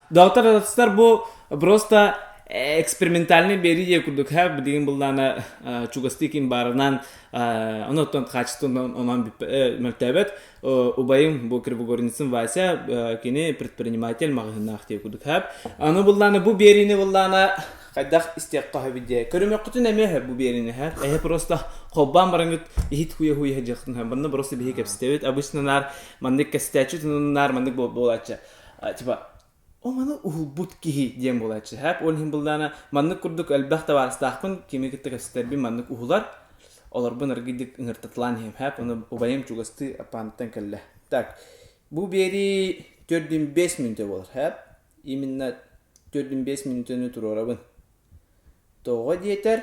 Доктор Ратстар бу просто экспериментальный биэрии диэ курдук һэ билигин быллаана чугастыы ким баарынан онон качество онон мөлтөөбөт убайым бу Кривогорницын Вася кини предприниматель маҕаһыыннаах диэ курдук һэп аны быллаана бу биэриини быллаана хайдах истиэххэ сөбүй диэ көрүмүөххүтүн эмиэ сөп бу биэриини һэ эһэ просто холбоон бараҥыт иһит хуйа хуйа дьахтын һэ манна просто биһи кэпсэтэбит обычно наар маннык кэстээччи тунуннаар маннык буолааччы типа О маны уһулбут киһи диэн буолааччы. Һээп ол иһин былдаана маннык курдук элбэх табаарыстаахпын, кими кытта кэпсэтэрбин маннык уһулар. Олорбун аргыйдык ыҥыртатылаан иһэм. Һээп ону убайым чугастыы Аппааныттан кэллэ. Так, бу биэрии 4,5 мүнүүтэ буолар. Һээп именно 4,5 мүнүүтэни туруорабын. Тоҕо диэтэр,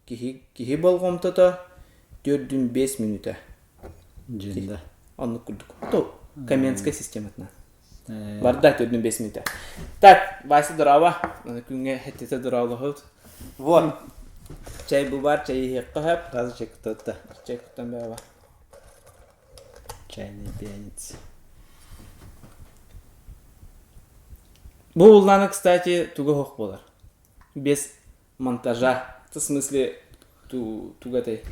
Киһи, киһи болҕомтото 4,5 мүнүүтэ. Дьинда. Оннук курдук. То Каменская систематынан. Барда 4,5 мүнүүтэ. Так, Вася дороба. Күҥҥэ хэттэтэ дороолоһут. Вот. Чай бу бар, чай иһиэххэ сөп. Хас чай кутта? Чай куттан бэҕэ. Чайный пьяница. Бу уллаана, кстати, туга суох буолар. Без монтажа в смысле туга этэй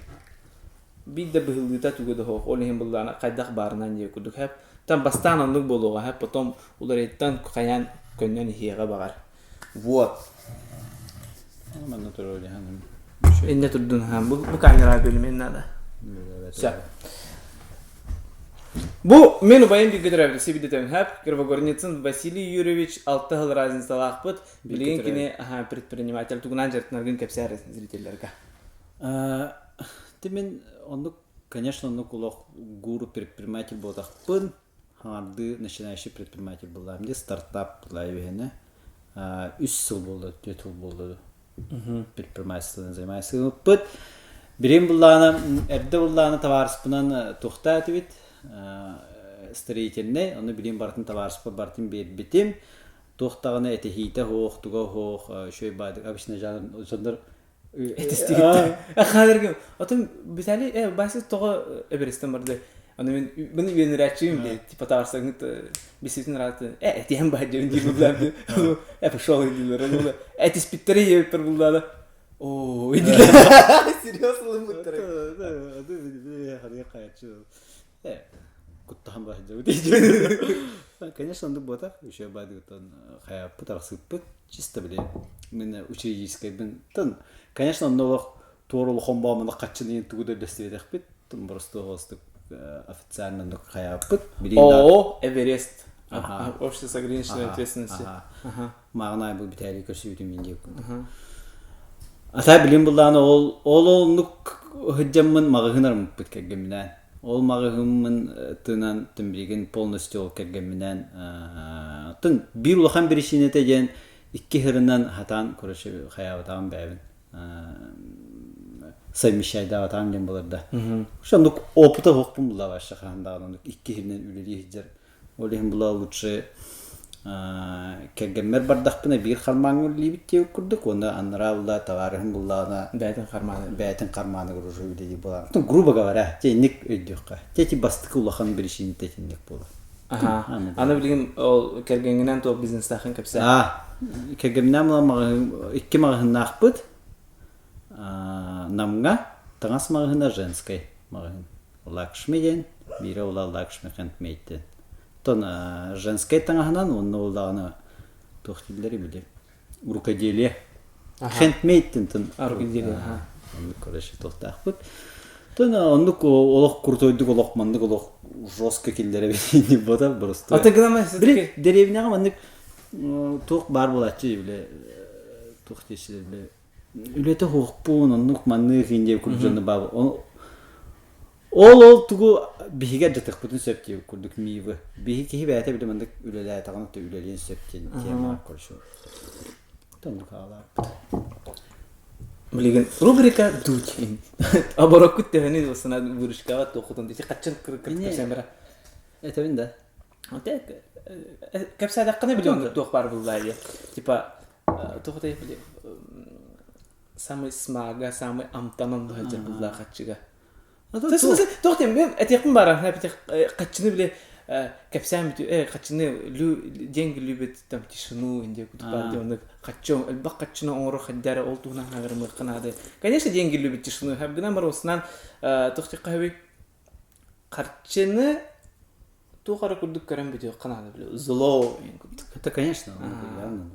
биир да быһыллыыта туга да суох ол иһин быллаана хайдах баарынан диэ курдук хэп там бастаан оннук буолуоҕа хэп потом уларыйыттан хайаан көннөн иһиэҕэ баҕар вот манна турар инне турдун бу бу камера бөлүмэн надо все Бу мен убайым бииргэ төрөөбүт сибидетем хэп Кривогорницын Василий Юрьевич алта сыл разницалаахпыт Билигин кини предприниматель тугунан дьарыктанаргын кэпсээр зрителлэргэ. Ти мин оннук, конечно, оннук олох гуру предприниматель буолтахпын. Хаҥардыы начинающий предприниматель буоллаам дии, стартап буолла Үс сыл буолла, түөрт сыл буолла предпринимательством занимаюсь гыммыппыт. Билигин буллаана, эрдэ буллаана табаарыспынан туохтаа этибит, строительный, ону билигин барытын табаарыспар барытын биэрбитим. Туох даҕаны этиһиитэ суох, туга суох, үчүгэй баайдык обычно дьоннор Этистигиттэр. Хааларгым. Отон Виталий э Вася тоҕо эбэристэн барды. Аны мен мин үөнүрээччигим диye типа таарсаҥыт биситин раты э этиһэн баһдьабын диир буллаам э пошел дииллэр этиспиттэрэ ийэбиппэр буллаана оо серьезно ылыммыттара Куттаһан баһдьабыт Конечно, оннук буотах. Еще баадыгыттан хайааппыт, арахсыппыт. Чисто, били, мин учредительскайбын. Тын, конечно, онно олох туор улахан боомуна хаччын тугу да дөстүбэтэхпит. Тын просто холостук официально оннук хайааппыт. ООО Эверест. Общество с ограниченной ответственностью. Мааҕын аайы бу бүтээри көрсүбүтүм мин диэк курдук. Ата билим буллаана ол ол оннук сылдьаммын маҕаһыын арыммыппыт кэргэмминээн. Ол маҕаһыыммын тынан тымбигин полностью ол кэргэмминээн тын биир улахан биричиинэтэ диэн икки сырынан хатаан короче хайаабатаҕым бэйэбин совмещайдаабатаҕым диэн буолар да. Ошондук опыта суохпун булла вообще хаһан даҕаны оннук икки сиринэн үлэлии сылдьар Ол иһин була лучше кэргэммэр бардахпына биир хармааҥҥа үлэлиибит диэбит курдук уонна анараа булла табаарыһым буллаҕына бэйэтин хармааны бэйэтин хармааныгар уже үлэлии буолан грубо говоря те инник өйдүөххэ те ити бастакы улахан биричиинэтэ итинник буолар Аха. Аны билигин ол кэргэҥҥинэн туох бизнестаахын кэпсээ. Аа, кэргэмминээн була маҕаһыын икки маҕаһыыннаахпыт. Намҥа таҥас маҕаһыына женскай маҕаһыын. Лакшми диэн, биирэ ула Лакшми Handmade диэн. Оттон женскай таҥаһынан уонна улаҕаны туох дииллэрий били рукоделие. Handmade диэн тын рукоделие. Оннук короче туохтаахпыт. Тон оннук олох крутойдук олох маннык олох жестко киллэрэбит бота просто. А ты гынама Били деревняҕа маннык туох баар буолааччы били туох диэччилэр били үлэтэ суохпун, оннук маннык индия курдук дьону баа ол ол тугу биһиги ардьатыахпытын сөп диэбит курдук миивы. Биһи киһи бэйэтэ били маннык үлэлээтэҕинэ то үлэлиэн сөп диэн тема короче. Оннук аалааппыт. Билигин рубрика Дудь. Обороккут төһөнү сана выручкаҕа туохутун дити хаччын кэпсээн бара. Этэбин да. Кэпсээтэххинэ били оннук туох баар буллаа диye. Типа туох этэй били самый смага, самый амтанан быһа буллаа хаччыга. Туох диэн мен этиэхпин баарар хаччыны били кэпсээн бүтү э хаччыны деньги любит там тишину инде кутупар оннук хаччы элбэх хаччыны оҥоро хаддара ол туһунан хагарымыахха наада. Конечно, деньги любит тишину. Хабгынан баросынан тохтикка хаби харчыны туох эрэ курдук көрөн бүтүөххэ наада бile зло курдук. Это, конечно, явно.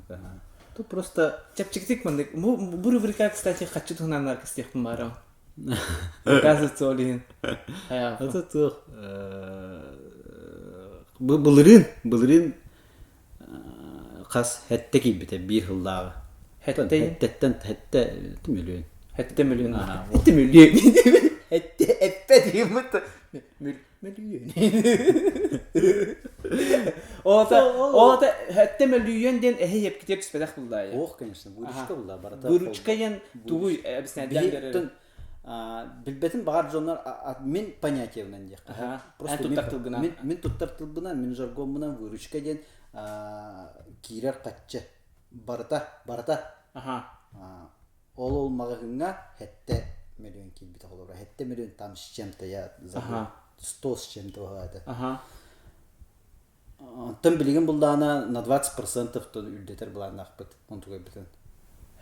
Тут просто чэпчэкитик маннык бу рубрика, кстати, хаччы туһунан наркыстыахпын баарам. Оказывается, ол иһин. Это туох былырыын былырыын хас хэттэ киирбитэ биир сыллааҕы. Хэттэ Хэттэттэн хэттэ мөлүөн. Хэттэ мөлүөн. Хэттэ мөлүөн. Хэттэ эппэ диэммит мөлүйүөн. Ота ота хэттэ мөлүйүөн диэн эһи епкитер түспэтэх буллаайа. Ох, конечно, выручка булла барата. Выручка диэн тугуй объясняйдан берер. Билбэтин баҕар дьоннор мин понятиевынан диэххэ. Просто туттар тылгынан. Мин туттар тылбынан, мин жаргоммунан выручка диэн киирэр хаччы. Барыта, барыта. Ол ол маҕаһыыҥҥа хэттэ мөлүйүөн киирбитэ холобура. Хэттэ мөлүйүөн там с чем-то я забыл. Сто с чем-то баҕата. Онтон билигин буллаана на 20% үрдэтэр былааннаахпыт онтугайбытын.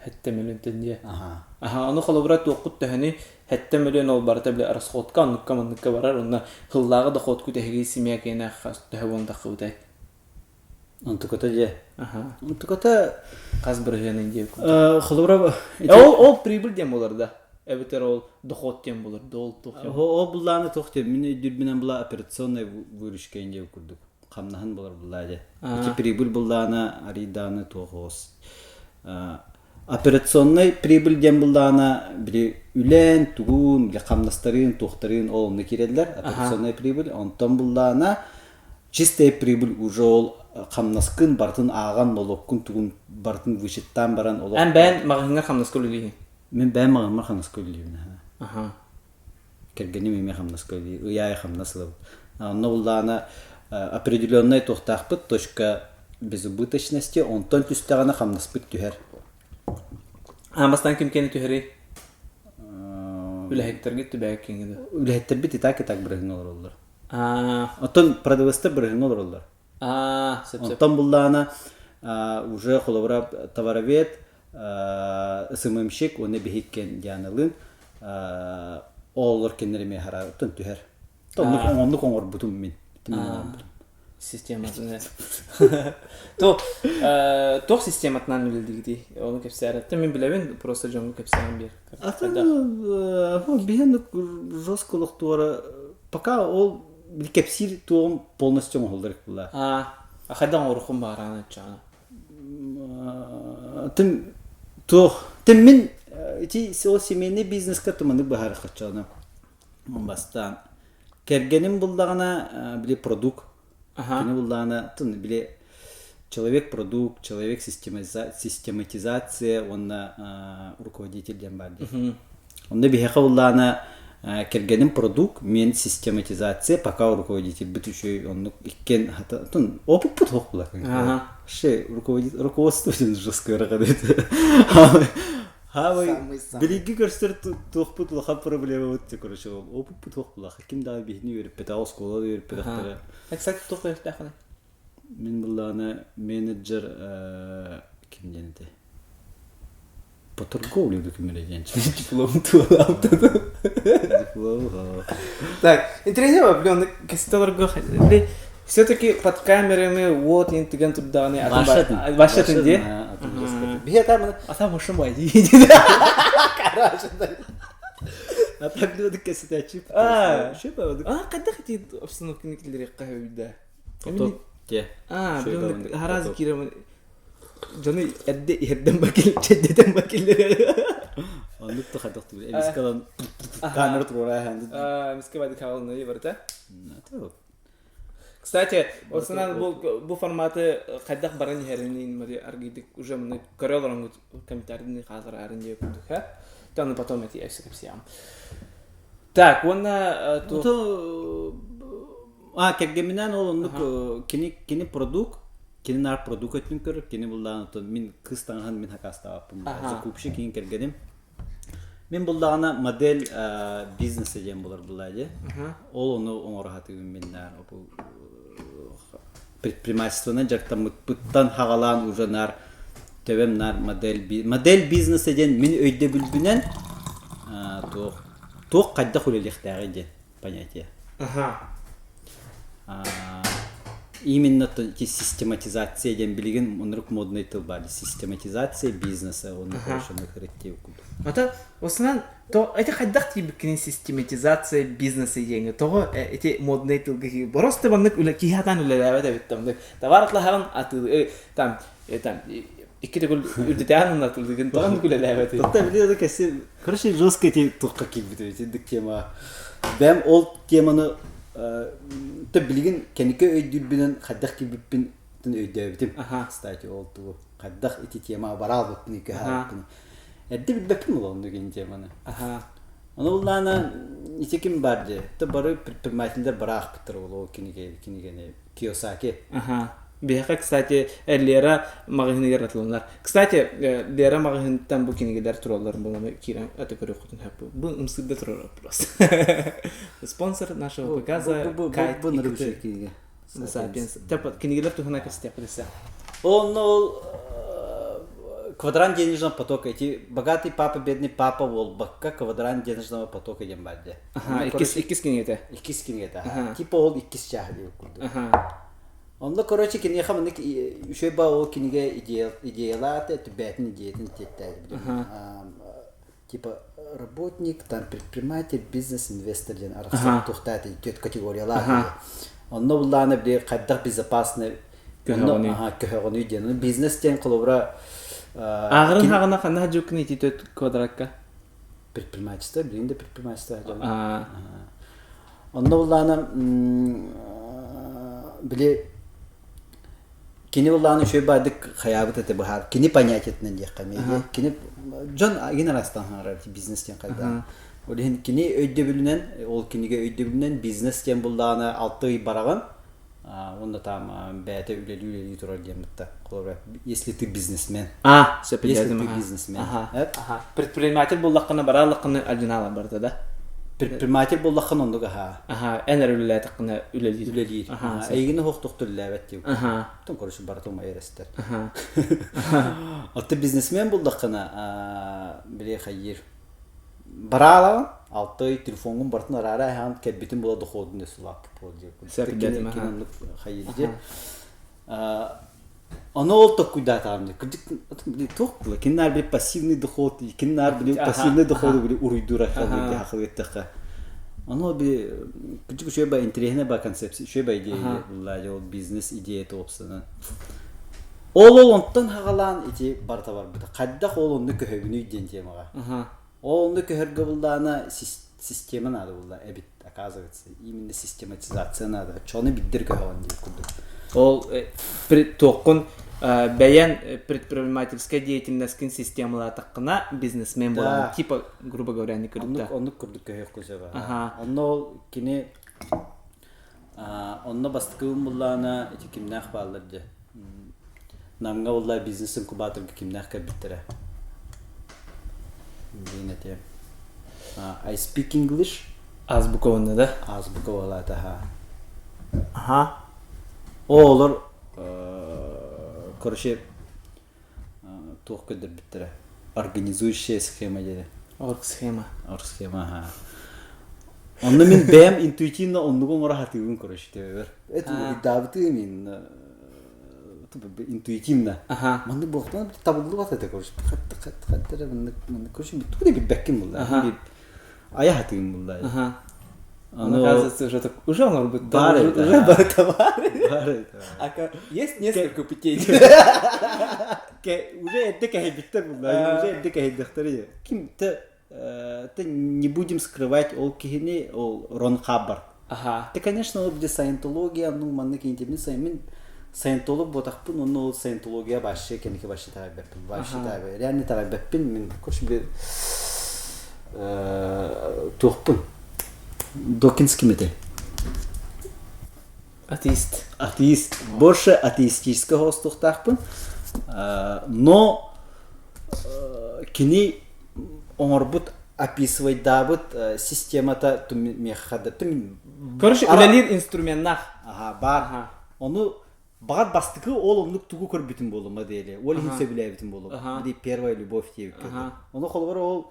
Хэттэ мөлүйүөнтэн дии. Аха, ону холобура туоххут төһөнү хэттэ мөлүйүөн ол барыта бile расходка оннукка манныкка барар онно хыллааҕы доходку тэһиги семья киэнэ төһө буолан таххыбытай? Онтуката дьэ. Онтуката хас бырыһыанын диэ Холобура ол ол прибыль диэн буолар да эбэтэр ол доход диэн буолар да ол туох Ол буллааны туох диэн мин өйдүүрбүнэн була операционная выручка диэн курдук хамнаһын болар буллаа дьэ. Ити прибыль буллаана арыйдааны туох оҕус. Операционный прибыль диэн буллаана били үлээн, тугун, били хамнастарын, туохтарын ол онно киирэллэр. Операционная прибыль. Онтон буллаана чистая прибыль уже ол хамнаскын барытын ааҕан нолуоккун тугун барытын вычеттаан баран олох Эн бэйэн маҕаһыыҥҥа хамнаска үлэлииһиҥ? Мин бэйэм маҕаһыыммар хамнаска үлэлиибин. Аха. Кэргэним эмиэ хамнаска үлэлиир. Ый аайы хамнас ылабыт. Онно буллаҕына определеннай туохтаахпыт точка безубыточности онтон түстэҕинэ хамнаспыт түһэр. Аан бастаан ким киэнэ түһэрий? Үлэһиттэргит түбэһэ киҥҥэ Үлэһиттэрбит и так и так бырыһыҥҥа олороллор. Оттон продавецтар бырыһыҥҥа олороллор. Сөп сөп. Онтон буллаҕына уже холобура товаровед, СММщик уонна биһиккен Дианалыын ооллор кинилэр эмиэ хараарыттан түһэр. Оннук оҥорбутум мин. Систематын. То туох систематынан үлэлдигитий? Ону кэпсээреттен мин билэбин, просто дьоҥҥо кэпсээн биэр. Атын биһэн жестко олохтуора пока ол кэпсиир туоҕум полностью оҥоһуллар була. А хайдах оҥорухум баараан аччаана? Тым туох тым мин ити ол семейный бизнеска туманы быһаарык хаччаана бастаан кэргэним буллаҕына били продукт кини буллаҕына тун били человек продукт человек систематизация уонна руководитель диэн баар дии онно биһиэхэ буллаҕына кэргэним продукт мен систематизация пока руководительбит үчүгэй оннук иккиэн тун опыппыт суох була вообще руководство жестко Хаабай билигги көрсөр туохпут улахан проблемабыт короче опыппыт суох булах ким даҕаны биһини үөрэппэтэх оскуолада үөрэппэтэхтэрэ. Кстати, туох үөрэхтээххиний? Мин буллаҕына менеджер ким диэн этэй? По торговле документ диэн. Диплом туолаабыта. Диплом. Так, интересно, блин, кэсте все-таки под камерами вот ин тыган турдаҕына Вашатын дии. Биһи там Ата мошум бай дии. Короче, А так дедик кэситээччи. А, хайдах ити обстановканы киллэриэххэ сөбүйдэ? Те. А, блин, хараас киирэмин дьону эрдэ иһэрдэн бакил чэйдэтэн бакиллэр. Оннук да хайдах түгэл. Эмискалан камера туруора ханды. А, эмиска бады каалны барыта. Кстати, осынан бу бу форматы хайдах баран иһэринин мари аргыйдык уже маны көрө олороҥҥут комментарийны хаалларарын диye курдук ха. Таны потом эти өссө кэпсиэҕим. Так, уонна То а кэргэминэн ол оннук кини кини продукт кини наар продукт өттүн көрөр кини буллаан оттон мин кыыс таҥаһын мин хакаастаабаппын закупщик киин кэргэним. Мин буллаҕына модель бизнеса диэн булар булла дии. Ол ону оҥоро сатыыбын мин наар предпринимательствонан дьарыктаммыппыттан хаҕалаан уже наар төбөм наар модель модель бизнеса диэн мин өйдөбүлбүнэн туох туох хайдах үлэлиэхтээҕий диэн понятие. Аха. Именно систематизация диэн билигин оннук модный тыл баар систематизация бизнеса оннук хорошо характер курдук. Ата осынан то эти хайдах тиийбиккинин систематизация бизнеса диэҥҥэ тоҕо ити модный тылга просто маннык үлэ киһи хатаан үлэлээбэт эбит там товар атлаһаҕын атыы там там икки төгүл үрдүтээн атыылыгын тоҕо оннук үлэлээбэт Тота били это кэси короче жестко эти тухка киирбит эбит итинник тема бэм ол теманы то билигин кэники өйдүүрбүнэн хайдах киирбиппин өйдөөбүтүм кстати ол тугу хайдах ити тема бараалбыппын икки эрдэ билбэппин ол оннук ин теманы ону буллаана ити ким бар дии то бары предпринимателлэр бараахпыттар ол кинигэ кинигени Кийосаки. Аха. Биһиэхэ, кстати, Лера маҕаһыыныгар атыланар. Кстати, Лера маҕаһыыныттан бу кинигэлэр тураллар буолан киирэн аты көрүөххүтүн сөп. Бу ымсыырда турар вопрос. Спонсор нашего показа Кайт Бу кинигэ. Сапиенс. Кинигэлэр туһунан кэпсэтиэхпит Онно ол квадрант денежного потока эти богатый папа бедный папа буолбакка квадрант денежного потока диэн баар дии. Аха, иккис иккис кинигэтэ. Иккис кинигэтэ. Типа ол иккис чааһа диэбит курдук. Онно, короче, киниэхэ маннык үчүгэй ба ол кинигэ идеялаата, бээтин идеятын тиэттээбит. Типа работник, там предприниматель, бизнес, инвестор диэн арахсан туохтааты түөрт категориялаах. Онно буллаана били хайдах безопасный көһөҕөнүй диэн. Бизнес диэн холобура Ааҕырын хаҕына ханна дьуккун ити төрт квадратка? Предпринимательство, билигин да предпринимательство дьон. Онно буллаана били кини буллаана үчүгэй баардык хайаабыт этэ быһаар кини понятиетынан диэххэ эмиэ кини дьон агин арастан хаҥарар бизнес диэн хайдаан ол иһин кини өйдөбүлүнэн ол кинигэ өйдөбүлүнэн бизнес диэн буллаана алта ый бараҕын уонна там бэйэтэ үлэлии-үлэлии турар диэн бытта. Холобура, если ты бизнесмен. А, сөп Если ты бизнесмен. Ага. Предприниматель буллаххына барааллаххына оригинала барда да. Предприниматель буллаххына оннук аха. Аха, эн эрэ үлэлээтэххинэ үлэлиир. Үлэлиир. Эйигини хохтохтор үлэлээбэт диэн. Аха. Тон короче барытым айырастар. Аха. Отто бизнесмен буллаххына били хайыр Бараалаҕын, алта ый телефоҥҥун барытын араара аһаан кэлбитин була доходун өссө улааппыт буол диир. Кини оннук хайыыр диир. Ону ол токкуйдаатаҕым дии. Кырдьык туох була? Кини наар били пассивный доход, кини наар били пассивный доходу били уруйдуура хахыл эттэххэ. Ону били кырдьык үчүгэй ба интэриэһинэй ба концепция, үчүгэй ба идея булла ол бизнес идеята уопсанан. Ол ол онтон хаҕалаан ити барыта барбыта. Хайдах ол онно көһөбүнүй диэн темаҕа. Ол онно көһөргө буллаана система наада булла эбит, оказывается. Именно систематизация наада. Чону биддер көһөҕүн диир курдук. Ол туоххун бэйэн предпринимательская деятельностькин системалаатаххына бизнесмен буолан типа грубо говоря не курдук. Оннук курдук көһүөх сөп. Онно ол кини Онно бастакыбын буллаҕына ити кимнээх бааллар дьэ. Намҥа булла бизнес-инкубаторга кимнээх кэлбиттэрэ. Диэн этиэм. I speak English. Азбука уонна да? Азбука буолаата аха. Аха. Оҕолор короче туох көрдөрбүттэрэ организующая схема диэри оргсхема оргсхема аха онно мин бэйэм интуитивно оннугу оҥоро сатыыбын короче төбөбөр это уруйдаабытым именно интуитивно маннык буолтан табыллыбат этэ короче хатта хатта хатта маннык маннык короче тугу да билбэккин булла айа сатыым булла Оно, оказывается, уже так, уже оно бар уже барыта бар. А есть несколько путей. Уже эрдэ кэһэйбиттэр булла, уже эрдэ кэһэйдэхтэр Ким те ты не будем скрывать ол киһини ол Рон Хаббард. Ага. Ты, конечно, ол где саентология, ну маннык интимин мен саентолог буотахпын, онно ол саентология вообще кэнники вообще таайбаппын, вообще таайбаппын. Реально таайбаппын, мен короче туохпун Докинс ким этэй? Атеист. Атеист. Больше атеистическай хоостуохтаахпын. Но кини оҥорбут описывайдаабыт системата миэхэ да Короче, үлэлиир инструменнаах. Аха, баар. Ону Баҕар бастакы ол оннук тугу көрбүтүм буолуо модели, ол иһин сөбүлээбитим буолуо. Били первая любовь диэбиккэ. Ону холобур ол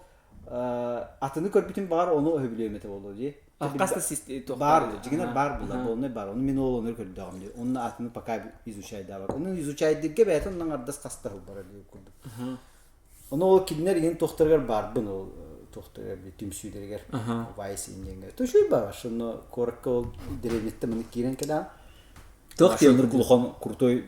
атыны көрбүтүм баҕар ону өһөбүлүөм этэ буолуо дии. Хас да Баар дьиҥинэ баар буолар, буолнай баар. Ону мин ол ону көрдөҕүм дии. Онно атыны пока изучайдаабат. Ону изучайдырга бэйэтэ оннан ардас хаста барар дии курдук. Ону ол кинилэр иһин туохтарыгар баарбын ол туохтарыгар түмсүүлэригэр Вайс индиэҥҥэ. Төшүй баар, шунно куоракка ол дэриэбинэттэн маны киирэн кэлээн Туох диэн улахан крутой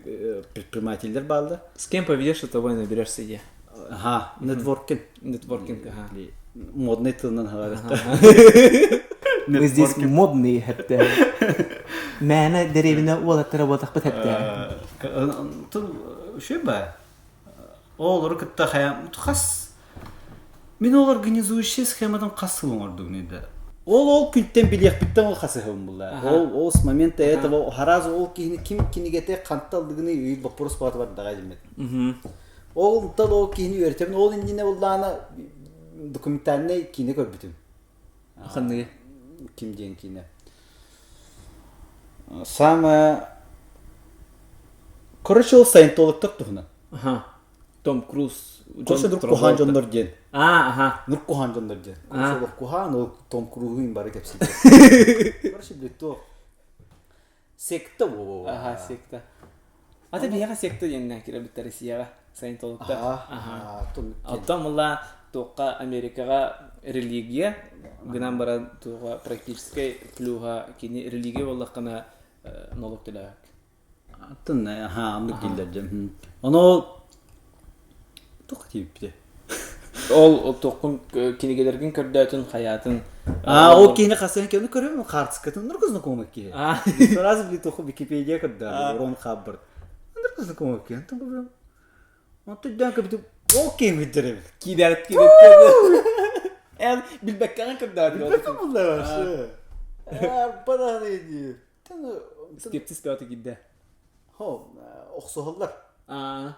предпринимателлэр бааллар. С кем поведешься, того и наберешься де. Ага, нетворкинг. Нетворкинг, ага. Модный тылынан хаҕарыхта. Мы здесь модные хэпте. Мээнэ дэриэбинэ уолаттара буолтахпыт хэпте. Тыл үчүгэй баа. Олору кытта хайа хас Мин ол организующий схематын хас сыл оҥордугун да. Ол ол күнтэн билиэхпиттэн ол хасыһабын булла. Ол ол с момента этого хараас ол киһини ким кинигэтэ ханта алдыгыны үй вопрос баҕата бардаҕа диммит. Ол онтон ол киһини үөрэтэбин ол иннинэ буллаана документальнай киинэ көрбүтүм. Ханныгы? Ким диэн киинэ? Самое Короче, ол саентологтар туһунан. Аха. Том Круз. Короче, нур куһаан дьоннор диэн. А, аха. Нур куһаан дьоннор диэн. Короче, олох куһаан, ол Том Круһу бары кэпсиир. Короче, блядь, то секта во. Аха, секта. Ата биһиэхэ секта диэннээн киирбиттэр Россияҕа саентологтар. Аха. Оттон мула туохха Америкаҕа религия гынан баран туоҕа практическай плюһа кини религия буоллаххына налог төлөөк. Атын аха оннук дииллэр дьэ. Ону туох диэбиппитэ? Ол туоххун кинигэлэргин көрдөөтүн хайаатын А, ол киһини хасыһан киһини көрөм хаартыскатын нұргы знакомый киһи. Сразу били туху Википедия көрдөөн Рон Хаббард. Нұргы знакомый киһи. Антон көрөм. Онтон дөөн көбүтүм ол киһи билдер эбит. Киирээт киирээт. Эн билбэккэҕин көрдөөн. Билбэккэ булла вообще. Арбадааны дии. Скептиз бөҕөтө киирдэ. Хо, охсуһаллар. Аа.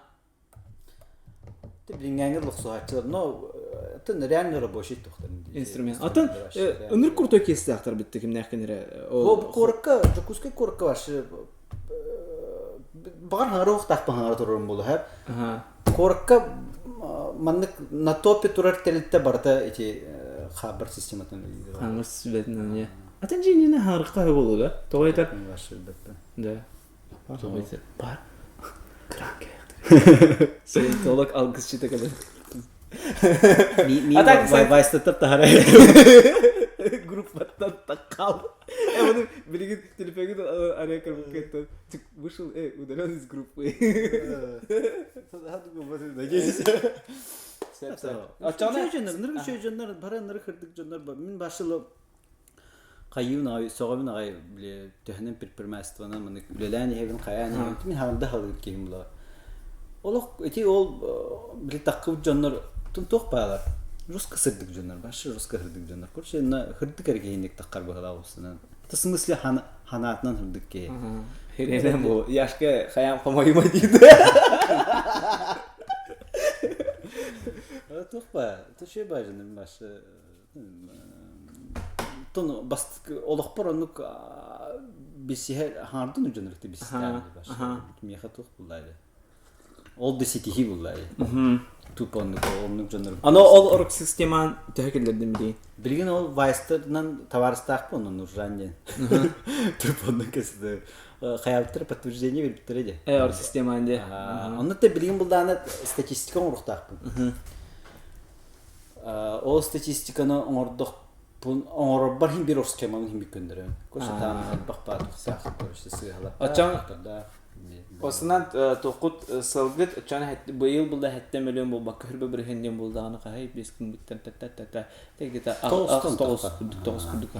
Билиҥҥээҥҥи охсуһааччылар, но атын реально рабочий тухтан. Инструмент. Атын ыныр крутой кейстээхтэр битте кимнээх кинире. Ол куоракка, Дьокуускай куоракка вообще баҕар хаҥара уохтаахпын хаҥара турарым буолуо һэ. Куоракка маннык на топе турар тэрилтэ барыта ити хаабар систематын Хаҥыр сүбэтинэн иә. Атын дьиҥинэ хаарыкка үһү буолуо да? Тоҕо этэр? Да. Тоҕо этэр? Бар. Кыраан кэлэхтэр. Саентолог алгысчыта кэлэр. А так Вайстаттар таһара. Группаттан таккал. Э, оны билигин телефоҥун арыйа көрбүккэ вышел, удален из группы. Надеюсь. Сөп, сөп. Үчүгэй дьоннор, ынырык үчүгэй дьоннор, бары ынырык кырдык дьоннор. Мин башылы хайыыбын аҕай, сөҕөбүн аҕай, били төһөнөн предпринимательствонан маннык үлэлээн иһэбин, хайаан иһэбин, мин хаанда халыыр киһим була. Олох ити ол били таккыбыт дьоннор тун туох баалар? Руска сырдык дьоннор, башы руска сырдык дьоннор. Короче, на хырдык эрэ киһинник таххар быһалаах устунан. В смысле ханаатынан хырдык киһи. Херенен бу Яшка хаям хомойума диир. Туох ба, түшө ба жаным башы Тон бастык олохпор оннук билсиһэ хаҥардын дьоннорукта билсиһэ миэхэ туох буллаайы ол да ситиһии буллаайы тупо оннук оннук дьоннор Аны ол орок системаан төһө киллэрдим билигин? Билигин ол вайстарынан табаарыстаахпын онон Нуржан диэн. Тупо оннук кэсити хайаабыттара подтверждение бербиттэрэ дии. Э, орок системаан дии. Онно те билигин булдаана статистика оҥоруохтаахпын. Ол статистиканы оҥордохпун оҥорорбор иһин биир схеманы иһин бүккөннөрөбүн. Короче, элбэх баар короче сыыһалар. Оччоҥ Осунан туоххут сылгыт оччоон быйыл булда хэттэ миллион буолбакка хүрбэ бырыһын диэн булдаҕына хаһай бес күн та та та та где-то 9 курдук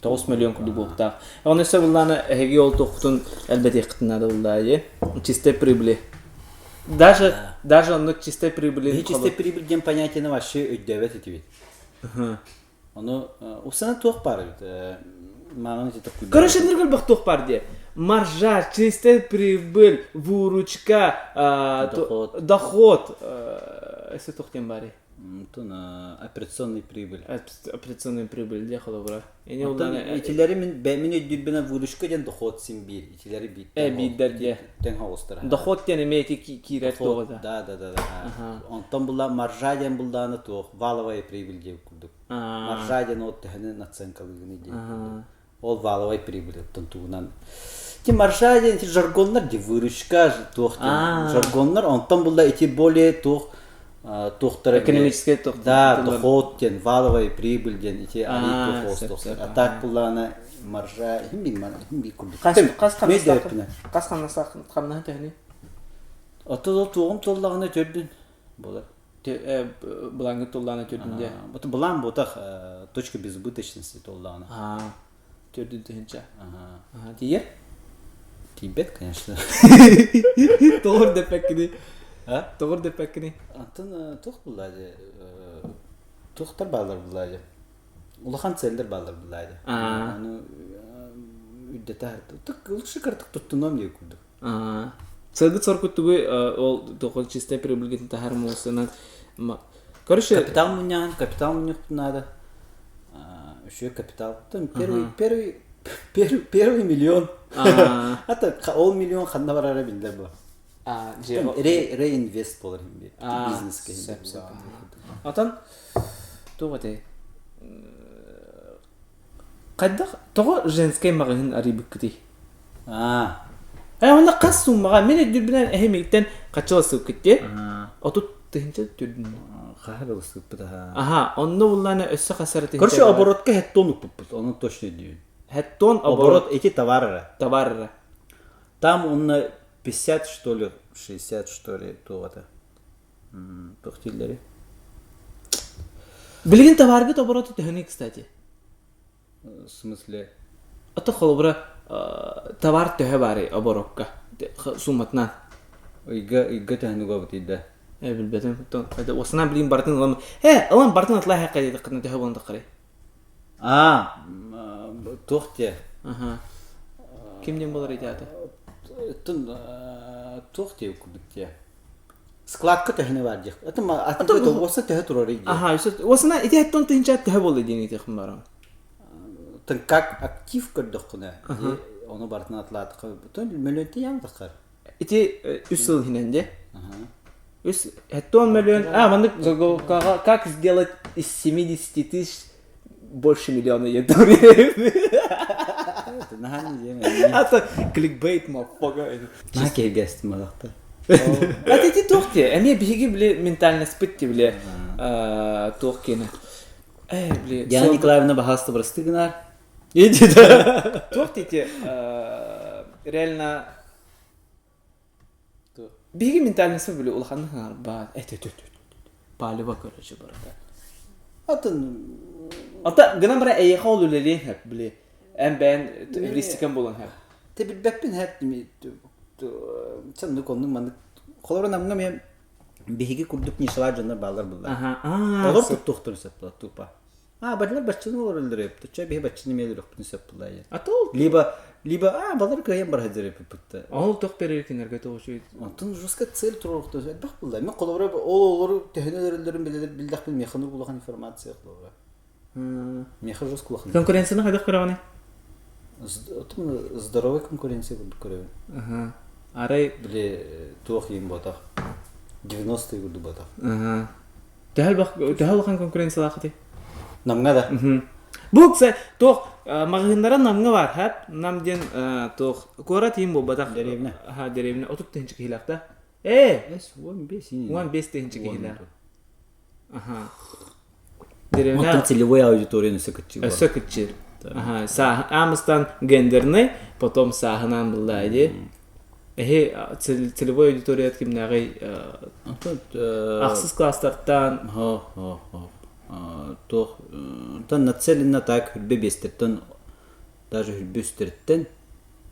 9 миллион курдук буолуохтаах. Оны өссө буллаана эһиги ол туоххутун элбэтиэххитин наада буллаа чистой прибыли. Даже даже оннук чистой прибыли чистой прибыль диэн понятиены вообще өйдөөбөт этибит. Ону усана туох баар эбит маҥан ити Короче, ныргыл туох баар дии. Маржа, чистая прибыль, выручка, доход. Доход. Өссө туох диэн баарый? Онтон операционный прибыль. Операционный прибыль диэ холобура. Ини Оттон итилэри мин мин өйдүүрбүнэн выручка диэн доход син биир. Итилэри биир. Э биирдэр диэ. Тэҥ оҕустара. Доход диэн эмиэ ити киирэр туоҕа Да, да, да, да. Онтон була маржа диэн булдааны туох валовая прибыль диэн курдук. Маржа диэн ол төһөнү наценкалыыгыный диэн курдук. Ол валовай прибыль оттон тугунан Ти маржа диэн ити жаргоннар ди выручка туох диэн жаргоннар онтон булла ити более туох туохтара экономический туох да доход диэн валовая прибыль диэн ити али туох а так буллаана маржа хим бил хим бил курдук хас хас хас хамнас хамнаһын төһөнүй Ото ол туоҕум туоллаҕына төрдүн болар Былааҥҥа туллаана төрдүн дьэ. Бу былаан буотах точка безубыточности туоллаҕына. Төрдүн тыһынча. Тиийэр? Тиийбэт, конечно. Тоҕор дэппэккини. Тоҕор дэппэккини. Антон туох булла дьэ? Туохтар бааллар булла дьэ? Улахан целлэр бааллар булла дьэ. Аны үрдэтэ лучше кыртык туттунуом диye курдук. Сылгыт соркуттугу ол тоҕо чистай прибыльгитин таһар муусанан короче капитал мунньаҕын капитал мунньуктун надо еще капитал первый первый первый первый миллион а то ол миллион ханна барара биллэр бу реинвест болар бизнеске Отон туох этэй Хайдах тоҕо женскэй маҕаһыын арыйбыккытый? Аа. Э онно хас сууммаҕа мин өйдүүрбүнэн эһи миигиттэн хаччы ылсыбыккыт дии. 30 тыһыынча түрдүн. Хаһа ылсыбыппыт аха. Аха, онно буллаана өссө хас эрэ тыһыынча. Короче, оборотка хеттон укпуппут, ону точно өйдүүбүн. Хеттон оборот эти товары. Товары. Там онно 50 что ли, 60 что ли, туоҕата. Туох дииллэрий? Билигин товаргыт оборота төһөнүй, кстати? В смысле? Ото холобура товар төһө баарый оборокка сумматынан? Ыйга ыйга төһөнү угабыт ыйда? Э билбэтим. Осынан билигин бартын ылам. Э, ылан бартын атлай хакка диэтэххитинэ төһө буолан таххарый? Аа, туох диэ? Аха. Ким диэн буолар ити аата? Туох диэ курдук диэ? Складка төһөнү бар диэх. Атын атын уоса төһө турар диye. Аха, уосана ити хеттон тыһынча төһө болду диэн этиэхпин барам. Тын как актив көрдөххүнэ, ону барытын атлаатыха бүтүн мөлөнтө ян тахар. Ити үс сыл иһинэн де. Үс хеттон мөлөн, а маннык как сделать из 70 тысяч больше миллиона Ата кликбейт motherfucker. Наһаа киһиргэстим балахта. А ти туох те? Эмиэ биһиги били ментальность ти били туох киэнэ. Э били Диана Николаевна баһааста бырасты гынар. Туох ти реально Биһиги ментальностьпыт били улаханнык аҥарбаат эт эт палево короче барыта. Атын Ата гынан бара эйиэхэ ол үлэлиэн сөп били эн бэйэн эвристикан буолан сөп. Те билбэппин хэп чаннык оннук маннык холорун амҥа мен биһиги курдук нишалар дьоннор бааллар буллар. Олор туттуохтарын сөп була тупа. А, баччылар баччыны олороллор эбит. Чэ биһи баччыны эмиэ өлөрөхпүтүн сөп буолла диэн. А то ол Либо либо а балар кыайан бар сылдьар эбиппит. Ол туох берер кинилэргэ тоҕо үчүгэй. Онтон жестко цель туруорухтан элбэх буолла. Мен холобура ол олору төһөнү өлөрөллөрүн билдэхпин миэхэ улахан информация холобура. Миэхэ жестко улахан. Конкуренцияны хайдах көрөҕүнүй? Отун здоровый конкуренция курдук көрөбүн. Аха. Арай Били туох иин буотах. 90-е курдук буотах. Аха. Төһө улахан конкуренциялаахытый? Намҥа да. Бу туох маҕаһыыннара Намҥа баар хэп Нам диэн туох куорат иин буолбатах. Дэриэбинэ. Аха дэриэбинэ 30 тыһыынча киһилээх да. Ээ! 15 15 тыһыынча киһилээх. Аха. Дэриэбинэ Оттон целевой аудиторияны өссө кыччыыр. Өссө кыччыыр. Аха, аамыстан гендерный, потом сааһынан булла дии. Эһи целевой аудитория кимнээҕий ахсыс класстартан Хо хо хо туох тон нацелена так хүрбэ биэстэртэн даже хүрбэ үстэриттэн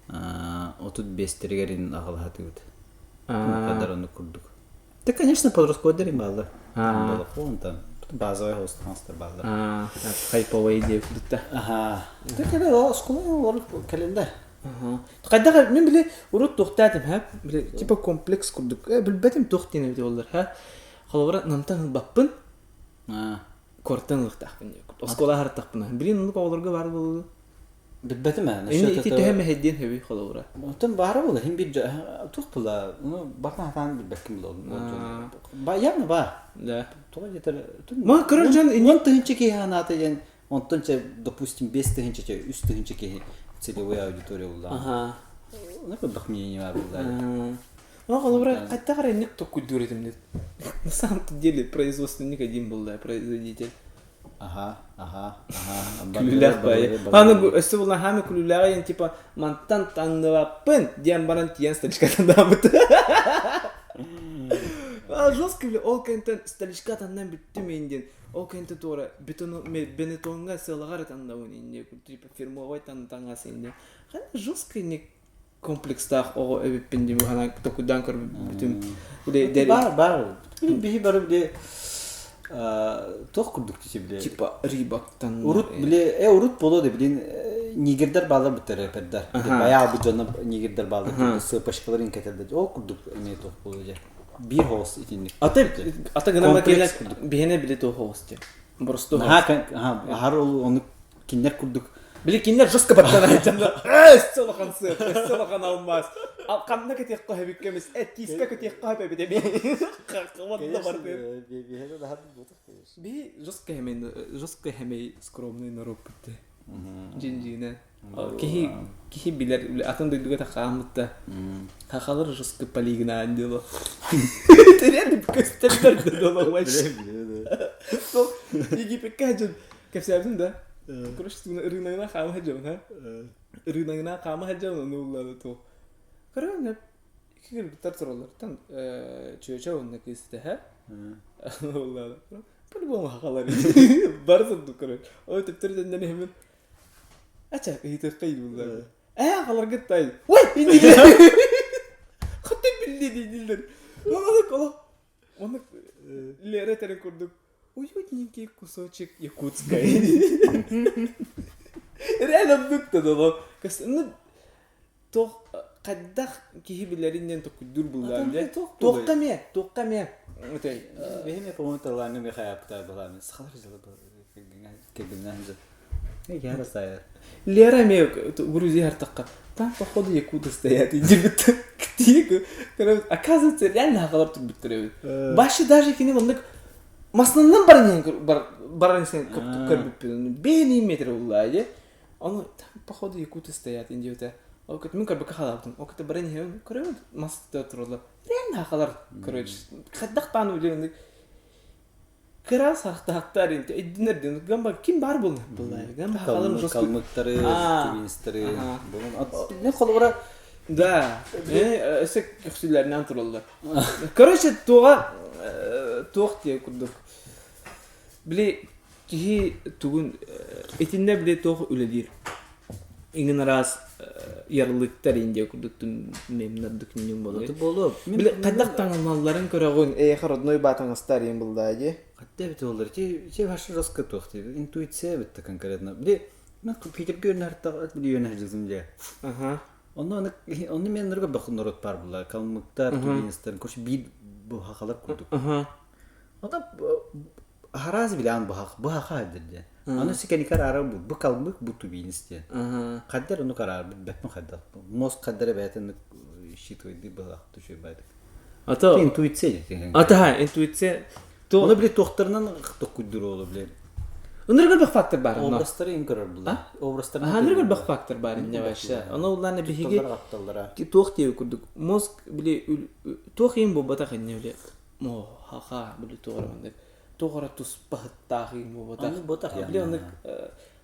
35-тэригэр аҕалаһатыбыт кадар ону курдук Да, конечно, подростковый бааллар. Балахон базовый хостар бааллар. Хайповый идея курдукта. Аха. Да кэлэ оскуола олор кэлэллэр. Хайдах мен били урут туохтаатым ха били типа комплекс курдук билбэтим туох диэн эбит оллар ха холобура намтан ылбаппын. Куортан ылыахтаахпын диye. Оскуола аһартахпына. Билин оннук оҕолорго баар буолуо. Билбэтим ээ. Ини ити төһө мэһэйдиэн сөбүй холобура? Оттон баара буола, хин бир туох була, ну бартан хатаан билбэккин була. Ба явно баар. Да. Тоҕо диэтэр Ма көрөр дьон 10 000 киһи анаата диэн, онтон чэ, допустим, 5 000 чэ, 3 000 киһи целевой аудитория булла. Аха. Ну, көрдөх мнение бар булла. Ну, холобура, хайдах эрэ инник токкуйдуур этим. На самом деле производственник один был, да, производитель. Аха, аха, аха. Күлүүлээх баайы. Аны бу өссө булан хаами күлүүлээҕэ диэн типа мантан таҥныбаппын диэн баран тиийэн столичкаттан даабыт. А жестко бile ол кэнтэн столичка таннан бүттүм ин диэн. Ол кэнтэн туора бетону бенетонга сыалаҕар таннабын ин диэн типа фирмовой тан таҥас ин диэн. Ханна жестко ник комплекстаах оҕо эбиппин диэн быһанан токуйдаан көрбүтүм. Баар, баар. Биһи бары бile туох курдук дии бile. Типа Рибактан. Урут бile, урут боло да билин нигердер баалар бүттэр рэпердер. Баяғы бу дьоно нигердер баалар сыпочкаларын кэтэлдэ. Ол курдук эмиэ туох боло дьэ. Биир хоос итинник. Ата ата гынан келе биһине били туох хоос дьэ. Просто Аһар ол ону кинилэр курдук Били кинилэр жестко баттан айтанна өссө улахан сыап, өссө улахан алмаас. Ал ханна кэтиэххэ хөбүккэмис, э тиискэ кэтиэххэ хөбөбүт эми. Хаккабатта барды. Би жестко хэмэй, жестко хэмэй скромный народ бутты. Дьин-дьиинэ. Киһи киһи билэр атын дойдуга тахааммытта. Хахалар жестко полигнаан дело. Терен көстөрдөр да вообще. Сол Египекке дьон Кэпсээбитим да. Короче, ырыынагынан хаама сылдьабын, ха? Ырыынагынан хаама сылдьабын, ону уллаада туох. Көрөм, икки кыргыттар тураллар. Там чүөчэ уонна кыыс этэ, Уллаада. По-любому хахалар. Бары сырдык короче. Ой, төптөрү төннөн иһимин. Ача, ыйытыахха иилуллар. Ээ, халаргыт тай. Ой, иннилер. Хатты билли дииллер. Оны Оны Лера этэрин курдук уютненький кусочек Якутской. Реально оннук да доо. Ну, туох хайдах киһи билэрин токуйдуур буллаан дьэ. Туохха эмиэ, туохха эмиэ. Бэһиме по-моему талааны Михаил балааны сахалар кэргэннээн Лера эмиэ Грузия артахха там походу якуты стоят диэбит оказывается реально хахалар турбуттар эбит башы даже кини оннук маснаннан баран баран иһэн көрбүппүн бэйэни метр уллаа дии ону там походу якуты стоят диэбитэ ол мин көрбөккө хаалаабытым ол кытта баран иһэн көрөбүт мас тураллар реально хахалар короче хайдах даҕаны билэн Кыра сахтаахтар өйдөнөр диэн гамба ким баар буолла буолла гамба халым жестко калмыктары тувинстары мен холобура да өссө көхсүлэринэн тураллар короче туоҕа туох диэ курдук били киһи тугун итиннэ били туох үлэлиир иҥин араас ярлыктар индия курдук мемнардык ньүҥ болуо болуо били хайдах таҥналларын көрөҕүн эйэхэ родной баатаҥастар иин буллаа дии Хотя эбит олар ти ти ваш жестко туох ти интуиция битте конкретно били мен Питерге өрнәртак били йөнә җызым дия ага Онно онно мен нырга бахын народ бар була калмыктар тувинецтер короче бил бу хахалар курдук ага Ата хараас билан бу хах бу хаха дирде Аны сикеникар ара бу бу калмык бу тувинец диэн Хаддар ону караар бэтмэ хайдах мозг хаддара бэйэтин считывайды быһах түшүй байдык Ата интуиция диэн Ата интуиция то Оны били туохтарынан токкуйдур олу били Ыныргыр бах фактор бар. Образтары им көрөр була. Образтары Ыныргыр бах фактор бар инне вообще. Аны улланы биһиги капталлара. Туох диэ курдук. Мозг били туох им буолбатах инне били мо хаха били туора мандык. Туора туспаһыттаах им буолбатах. Аны ботах Били оны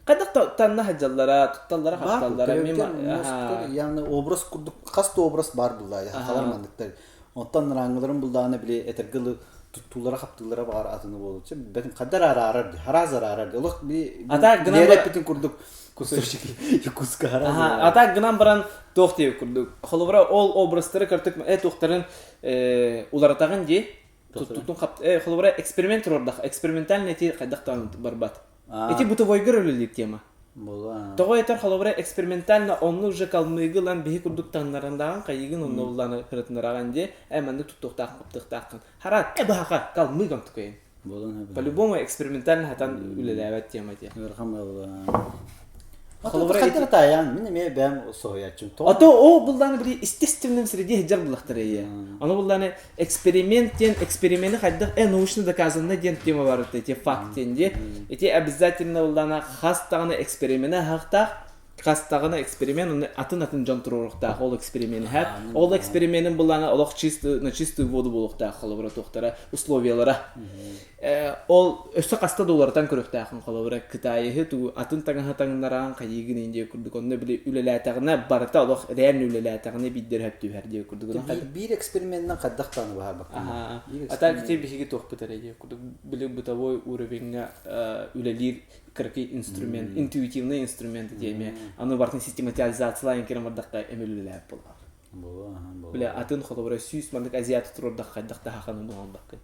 хайдах танна хаджаллара, тутталлара хапталлара Яны образ курдук хас образ бар була. Халар мандыктар. Онтон рангыларын булдааны били этергылы туттуулара хаптыылара баар атыны болучу. Бэтин кадар араарар, хараас араарар. Олох би Ата гынан Лера курдук кусочек якутска хараз. Ата гынан баран туох диэ курдук. Холобура ол образтары кыртык туохтарын уларатагын дии. Туттун хап холобура эксперимент турордах, экспериментальный ти хайдахтан барбат. Эти бытовойгар үлэлиир тема. Була. Тоҕо этэр холобура экспериментально онну уже калмыгы биһи курдук таҥнарандааҕын хайыгын онно улланы кырытынараган дии э маннык туттуохтаах хаптыахтааххын. Харат э баха калмыгам тукайын. Буолан По-любому экспериментально хатан үлэлээбэт тема те. Ыарахан буолла. Холобура Хаттар таайан, мин эмиэ бэйэм соһуйааччым. А то ол буллааны били естественном среде сылдьар буллахтар эйэ. Ону буллааны эксперимент диэн эксперимени хайдах научно доказанно диэн тема бар эти факт диэн дии. Ити обязательно буллаана хас даҕаны эксперимени аһахтаах хас даҕаны эксперимент оны атын-атын дьон туруоруохтаах ол эксперимени һэт. Ол эксперименин буллаана олох чистую на чистую воду буолуохтаах холобура туохтара условиялара. Ол өссө хаста да уларытан көрүөхтээххин холобура Кытайыһы тугу атын таҥаһы таҥнаран хайыыгын индия курдук онно били үлэлээтэҕинэ барыта олох реально үлэлээтэҕинэ биирдэр сөп түһэр диye курдук Биир эксперименинэн хайдах даҕаны баһаарбаккын. А так те биһиги туохпут эрэ диye курдук били бытовой уровеньҥа үлэлиир кыракый инструмент интуитивный инструмент диэме аны бартын систематизациялаан кирэн бардахха эми үлэлээп буолар Бile атын холобура 100 маннык азиаты туруордахха хайдах да хаханы буолбаккын.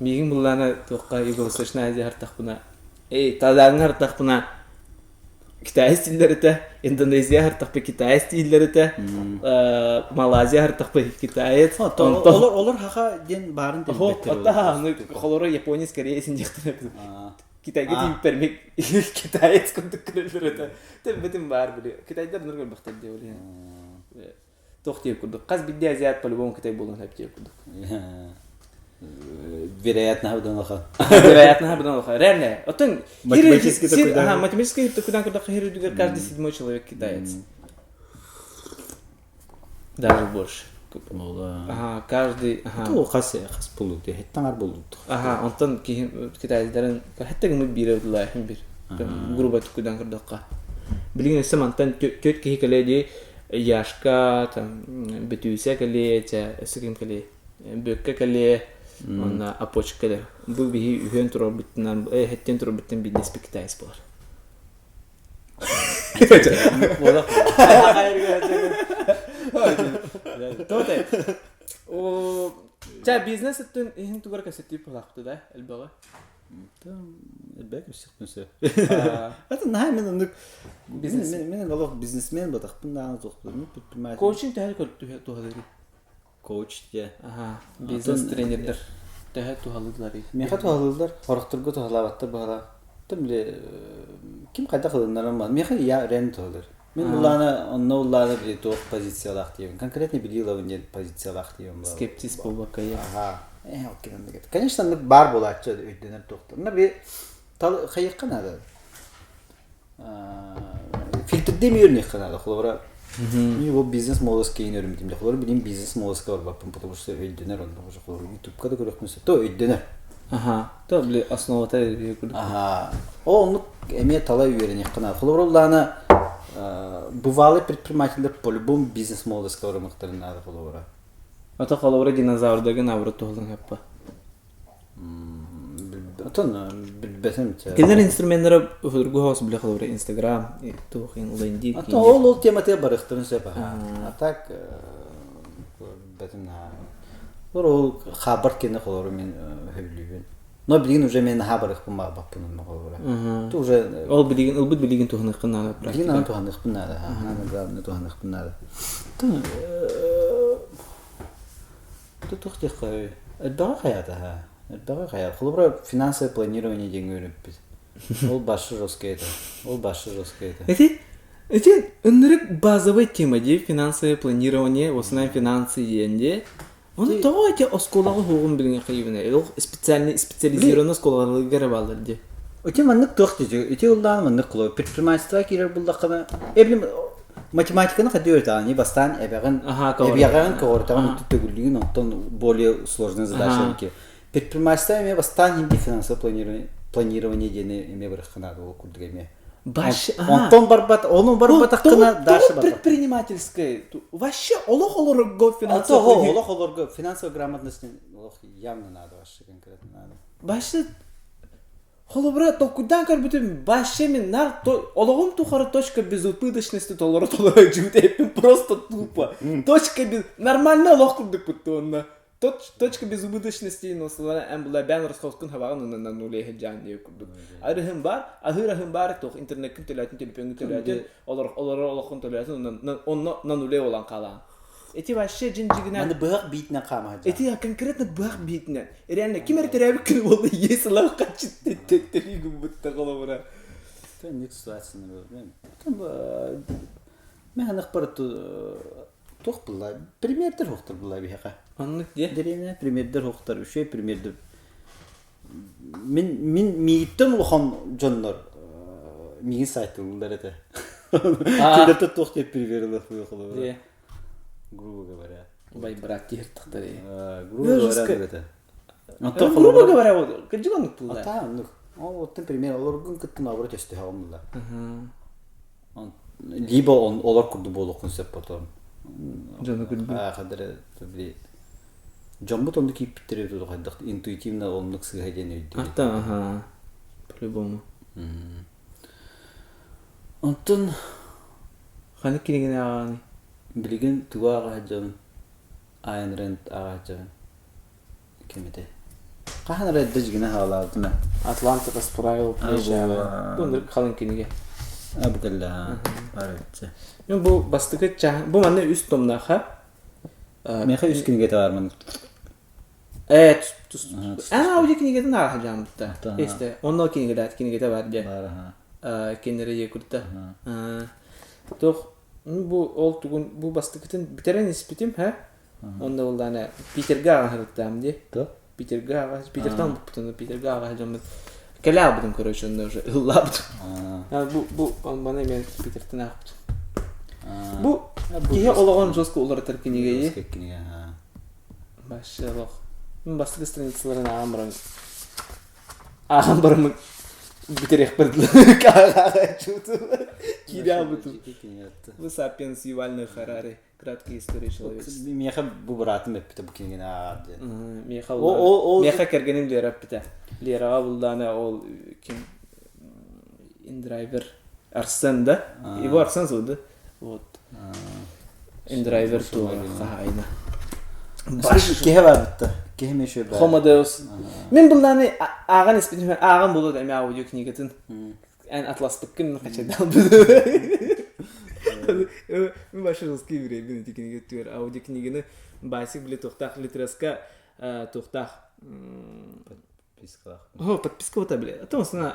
Миигин буллаана туохха Юго-Восточная Азия хартахпына, эй, Таиландҥа хартахпына Китай стиллэритэ, Индонезия хартахпы Китай стиллэритэ, Малайзия хартахпы китаец. Олор олор хаха диэн баарын билбэттэр. Оттаха, холоро японец, кореец диэхтэрэ. Китайга тиийбиппэр китаец курдук көрөллөр этэ. Тэмбэтим баар били. Китайдар нур көрбөхтөр диэ били. Туох диир курдук. Хас биирдии азиат по-любому китай буолуон сөп диир курдук. Вероятно, быдан улахан. Вероятно, быдан улахан. Реально. Оттон математически ага, математически такудан курдук хир үрдүгэр каждый седьмой человек китаец. Даже больше. Ага, каждый... Ага. Хас хас булук де, хеттаңар булук. Ага, онтон киһи китайдарын хэтте гымы биир эбитилээхин бир. Грубо түкүдэн көрдөххө. Билигин өссө мантан түөрт киһи кэлээ дии Яшка, там, Бөтүүсэ кэлиэ, чэ, өссө ким кэлиэ? Бүөккэ кэлиэ, уонна Апочка кэлиэ. Бу биһи үһүөн турарбытынан, хэттиэн турарбыттан биирдэспит китаец буолар. Тоте. О, ча бизнес өттүн иһин тугар кэсэтип булаахты да элбэҕи. Элбэк үссэхпин сөп. Это наһаа мен оннук бизнес мен олох бизнесмен батахпын даҕаны туохпун предприниматель. Коучинг төһө туһалыыр? Коуч дьэ. Аха, бизнес тренердер төһө туһалыылларый? Миэхэ туһалыыллар, хорохторго туһалаабаттар быһалаах. Тем ким хайдах ылыннаран миэхэ я рен туһалыр. Мин улаана онно улаана били туох позициялаах диэбин. Конкретно билии ылабын диэн позициялаах диэбин. Скептиз буолбакка я. Аха. Конечно, оннук баар буолааччы өйдөнөр туохтар. Но би хайыахха наада. Фильтрдем үйөрүнүөххэ наада. Холобура, мен ол бизнес молодость кейин өрүмүтүм. Холобура, билим бизнес молодостька барбаппын, потому что өйдөнөр онно уже холобура ютубка да көрөхпүн сөп. То өйдөнөр. Аха. То били основата Аха. О оннук эмиэ тала үөрэниэххэ наада. Холобура, улаана бывалый предпринимательдер по-любому бизнес молодостька барымыктарын наада холобура. Ата холобура динозаврдагын абыры туһалан хаппа. Отон билбэтим. Кинилэр инструменнара судургу соҕус билэ холобура Инстаграм, туох лендинг. Ата ол ол тематыгар барыахтарын сөп а так билбэтим наһаа. Ол хабар кини холобура мен сөбүлүүбүн. Но билигин уже мен наһаа барыахпын баҕарбаппын онно холобура. Ту уже Ол билигин ылбыт билигин туһаныаххын наада Билигин аны туһаныахпын наада. Аны главное туһаныахпын наада. Туох диэххэ элбэҕи хайаата ха. Элбэҕи хайаата. Холобура финансовое планирование диэн үөрэппит. Ол башы жесткий это. Ол башы жесткий это. Эти эти ынырык базовый тема дии финансовое планирование, в основном финансы диэн дии. Оны тоҕо эти оскуолаҕа хуоҕун билиҥэ хайыбына? Ол специальный специализированный оскуолаларга эрэ бааллар дии. Ити маннык туох дии ити ыллаан маннык кулу предпринимательство киирэр буллаххына эбилим математиканы хайдыы үөрэтаҕын бастаан эбэҕин эбиэҕин көҕөрүтэҕин төгүллүүгүн онтон более сложная задача ки предпринимательство эмиэ бастаан хинди финансовое планирование планирование диэни эмиэ барыххына ол курдук эмиэ онтон барбат ону барбатаххына дальше предпринимательское вообще олох олорго финансовое олох олорго финансовая грамотность олох явно надо вообще конкретно надо вообще Холобура, толкуйдаан көрбүтүм, вообще мин наар олоҕум тухары точка безубыточности толору толору дьиҥтэйппин просто тупо. Точка без... Нормально олох курдукпут уонна. Точка безубыточности носулара эн була бээн расходкун хабаҕын оннунан нулей дьаан диye курдук. Арыһым бар, аһыыр аһым бар, туох интернеккин төлөөтүн, телефоҥҥун төлөөтүн, олорор олоххун төлөөтүн, онно на нуле болан хаалаан. Эти вообще дьин-дьигинэн... Маны быһах биитинэн хаама сылдьар. Эти конкретно быһах биитинэн. Реально, ким эрэ төрөөбүт күнү буолла, иэс ылан хаччытты төттөрүү гыммытта холобура. Төннүк ситуацияны билбэм. Мен ханах туох булла? Примердер хохтор булла биһиэхэ. Оннук диэ. Дэриэбинэ примердер хохтор, үчүгэй примердер. Мин мин миигиттэн улахан дьоннор миигин сайтыллар этэ. Кинилэртэн туох диэн пример ылыах холобура. Грубо говоря. Убай брат киһиртахтар Грубо говоря этэ. Грубо говоря, вот, кырдьык оннук булла. Ата оннук. Ол оттон пример олоргун кытта наоборот өстөһөҕүм булла. Либо он олор курдук буолуоххун сөп потом. Дьону күлбүт. Хадары били дьоммут оннук кииппиттэр эбит хайдах интуитивно оннук сыыһа диэн өйдүүр. Ата аха. По-любому. Онтон Ханнык кинигини ааҕаный? Билигин тугу ааҕа сылдьабын? Айн Рэнд ааҕа сылдьабын. Ким этэй? Хаһан эрэ эрдэ дьигинэ хаалаабытым ээ. Атланта расправил плечи. Бу ынырык халыҥ кинигэ. А бу кэллэ баар эбитчэ. Мен бу бастакы чаһ бу манна үс томнаах Миэхэ үс кинигэтэ баар маннык. Э А аудио кинигэтин ааҕа сылдьааммытта. Истэ. Онно кинигэтэ кинигэтэ бар дьэ. Баар Кинилэри якутта. Туох бу ол тугун бу бастакытын бүтэрэн испитим, ха? Онно буоллаана Питерга ааҕа дии. Питерга ааҕа Питертан буппутун Питерга ааҕа дьоммут кэлэ аабытым короче онно уже ыллаабытым. Бу бу маны мен Питертен аахпытым. Бу киһи олоҕун жестко уларытар кинигэйи. Кинигэ. Вообще олох. Мин бастакы страницаларын ааҕан баран ааҕан бараммын бүтэриэхпэр дылы киирэ аабытым. Бу Сапиенс Юваль Харари Краткие истории человечества. Миэхэ бу быраатым эппитэ бу кинигини ааҕар диэн. Миэхэ миэхэ кэргэним Лера эппитэ. Лераҕа булдаана ол ким индрайвер Арсен да? Его Арсен зовут, да? Вот. Индрайвер тула хаһаайына. Киһи барбытта. Киһи еще бар. Homo Deus. Мен булдааны ааҕан испитим ааҕан булу да эми аудио книгатын. Эн атласпыккын хачайдаан Мен вообще жесткий еврейбин ити кинигэ түгэр аудио книганы Басик били туохтаах литреска туохтаах Подпискалаах. О, подписка вот били. А то сна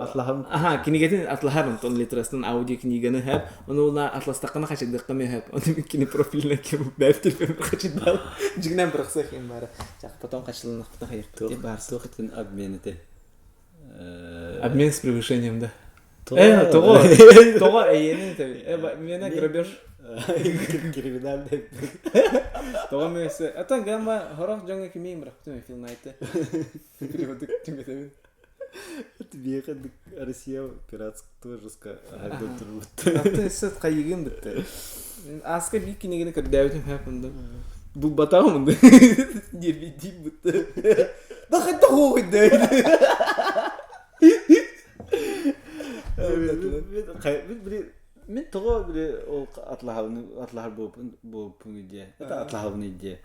Атлаһам. Аха, кинигэтин атлаһар онтон литрастан аудио книганы хэп. Ону ула атластаккана хачайдыкка мен хэп. Ону кини профилина кем бәп телефон хачайдал. Жигнен бырахсах им бара. Чак потом хачылынахпыта хайыппыт бар. Туох итин обмен этэй. Обмен с превышением, да. Э, того, того, эйенин Мена грабеж. Криминальный. Того месе. Атан гамма хорох жоңа кимейм бирахтым Фил Найты. Переводык түңгетебин. Биэхэ Россия пиратского жестко агайдан турбут. Аты сыт кайыгын битте. Аска бир кинигини көрдөөбүтүм хэпында. Булбатаҕым диэбитим бытты. Да хайдах оҕуйда. Мин тоҕо били ол атлаһабын атлаһар буолпун диэ. Это атлаһабын диэ.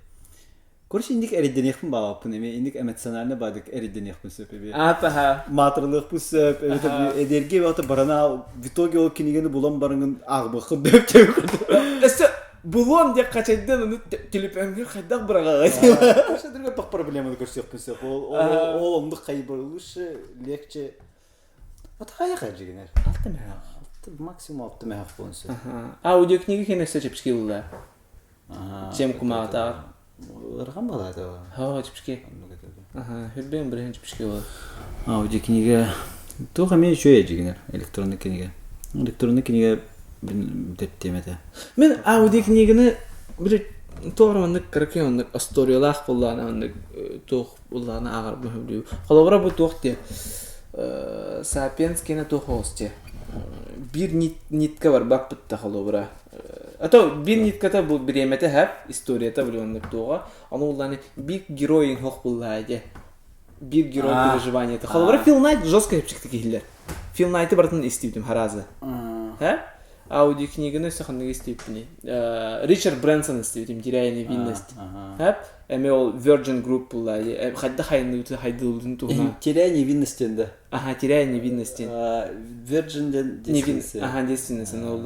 Короче, инник эриддениэхпин баҕаппын эмиэ инник эмоционально баадык эриддениэхпин сөп эбиэ. Аатаха. Маатырылыахпын сөп эбэтэр эдэргэ баҕата барана в итоге ол кинигэни булан бараҥын ааҕбыаххын дөп Өссө булуом диэх хачайдан ону телепөҥҥө хайдах быраҕаҕай? Вообще другой пах проблеманы көрсүөхпүн сөп. Ол ол оннук хайбар лучше легче. Вот хайа дьигинер. Алта мөһөх. Максимум алта мөһөх буолун сөп. Аудиокнига кэнэ өссө чэпчэки булла. Чем кумаатаар. Ыарахан балаата. Һоо, чэпчэки. Аха, хүрбээн бырыһын чэпчэки буолар. Аудиокнига туох эмиэ үчүгэй дьигинер электронный кинигэ. Электронный кинигэ бүтэттиэм этэ. Мин аудиокниганы били туох эрэ маннык кыракый оннук историялаах буоллаҕына оннук туох буоллаҕына ааҕарбын сөбүлүүбүн. Холобура бу туох диэ Сапиенс киэнэ туох оҕус диэ биир нитка барбаппыт да холобура а то биир нитката бу бириэмэтэ һэп историята били оннук туоҕа ону буллааны биир герой иҥһох буллаа диэ биир герой переживаниета холобура Фил Найт жестко чэпчэкитик иһиллэр Фил Найты барытын истибитим харазы һэ аудиокниганы өссө ханныгы истибиппиний Ричард Брэнсон истибитим «Теряя невинность» һэп эмиэ ол Virgin Group булла хайдах хайынныбыты хайдылыбытын туһунан «Теряя невинность» диэн да аха «Теряя невинность» диэн Virgin диэн аха девственность ол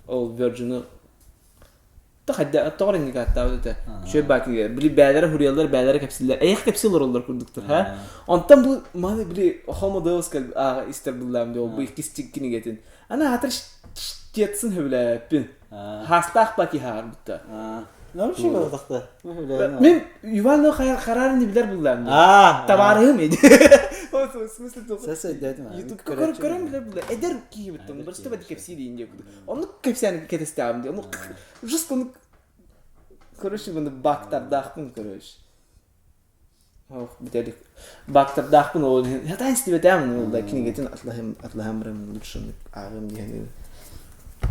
ол Virgin'ы. Хайда тоҕор инник ааттаабыт этэ. Үчүгэй баа кинигэ. Били бээлэрэ хуруйаллар, бээлэрэ кэпсииллэр. Эйэх кэпсии олороллор курдуктар, ха? Онтон бу маны били Homo Deus ааҕа истэр буллаам дии ол бу иккис кинигэтин. Аны аатыр чтецын хөбүлээппин. Хаастаах ба киһи ааҕарбытта. Наруши буолбатахта. Мин Иван Харарини билэр буллаам дии. Табаарыһым edi. В смысле YouTube көрөн билэр булла. Эдэр киһи буттум. Просто бadi кэпсии диин диye курдук. Оннук кэпсээн кэтэстэҕим дии. Оннук жестко оннук короче маны бактардаахпын короче. Ох, бүтэлик. Бактардаахпын ол иһин. Хатаан истибэтээм ол да кинигэтин атлаһым атлаһам барам лучше ааҕым диэн.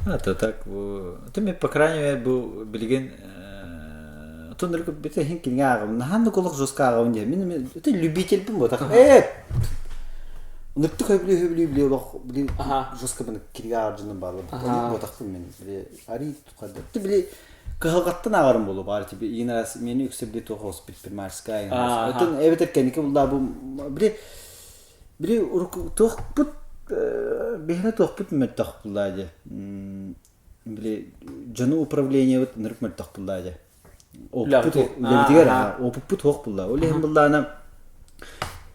А то так бу ты мне по крайней мере бу билигин тоннорго бите хин кинигэ ааҕым наһаан да олох жестко ааҕабын диэн мин это любительбин бу так Ныктык хөбүлүү хөбүлүү били олох били жестко баны кинигэ ааҕар дьонум баалар буотахпын мин били арий ты били кыһалҕаттан ааҕарым буолуо баар тебе иин раз мени үксэ били туох ос предпринимательская отон эбэтэр кэнники буллаа бу били били туохпут биһине туохпут мөлтөх буллаа дьэ били дьону управлениебыт ынырык мөлтөх буллаа дьэ опыппыт үлэбитигэр опыппыт суох булла ол иһин буллаана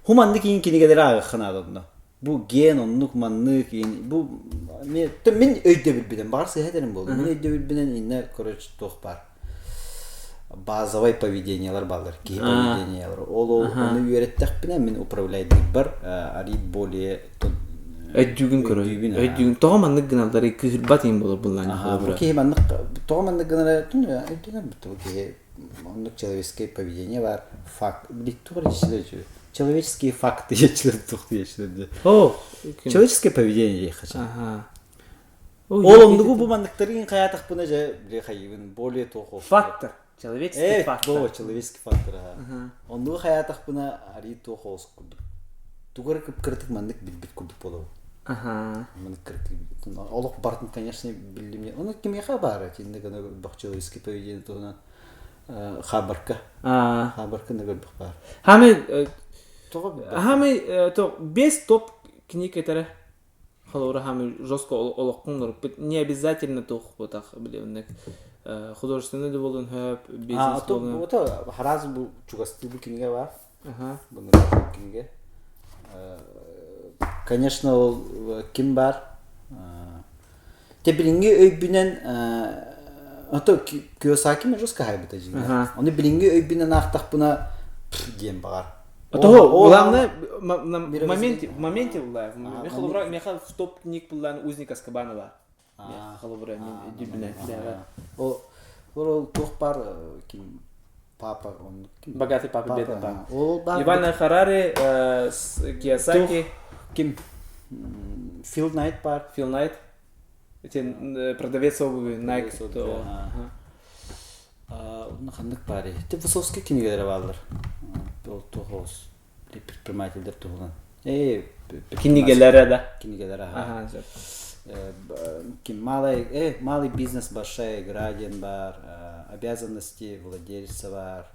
хуманнык иин кинигэлэри ааҕыахха наада онно бу ген оннук маннык иин бу мин өйдөбүлбүнэн баҕар сыһа этэрим буолуо мин өйдөбүлбүнэн иннэ короче туох баар базовай поведениелар бааллар киһи поведениелар ол ол ону үөрэттэхпинэ мин управляйдыырбар арыый более Өйдүүгүн көрө. Өйдүүгүн. Тоҕо маннык гыналларый кыыһырбат иин буолар буллаан Бу киһи маннык тоҕо маннык гынара өйдөнөр бу киһи оннук человеческое поведение бар факт человеческие факты О, человеческое поведение диэххэ Ол оннугу бу манныктарын хайаатахпына дьэ били хайыыбын более туох Фактор. Человеческий фактор. человеческий фактор. Оннугу хайаатахпына арый туох оҕус курдук. Тугу эрэ кып-кыратык маннык билбит курдук буолабын. Маннык кыратык олох бартын, конечно, биллим. Ону кимиэхэ баара итинник аны бөх человеческий поведение туһунан хабарка. Хабарка көрбөх баар. Хамы Хамы то без топ книг этэрэ Холобура хаамыы жестко олоххун олоруппут не обязательно туох буотах били оннук художественный да буолуон сөп бизнес буолуон ото хараас бу чугастыы бу кинигэ бар бу кинигэ конечно ол ким бар те билиҥҥи өйбүнэн ото Кiyosaki мен жестко хайбыта дьиҥэ ону билиҥҥи өйбүнэн аахтахпына диэн баҕар Того, главное, в моменте, в моменте булла. Михаил Михаил в топ книг буллан Узник Азкабана бар. Холобура мен дүбүнэ. Ол ол туох бар ким папа он Богатый папа, бедный папа. Иван Харари, Кiyosaki. Ким Фил Найт бар. Фил Найт. Эти продавец обуви Nike. Онно ханнык баарый? Ити Высоцкий кинигэлэрэ бааллар. Ол туох предпринимателлэр туһунан. Ээ, Кинигэлэрэ да. Кинигэлэрэ аха. Ким малый, малый бизнес большая игра диэн баар, обязанности владельца баар.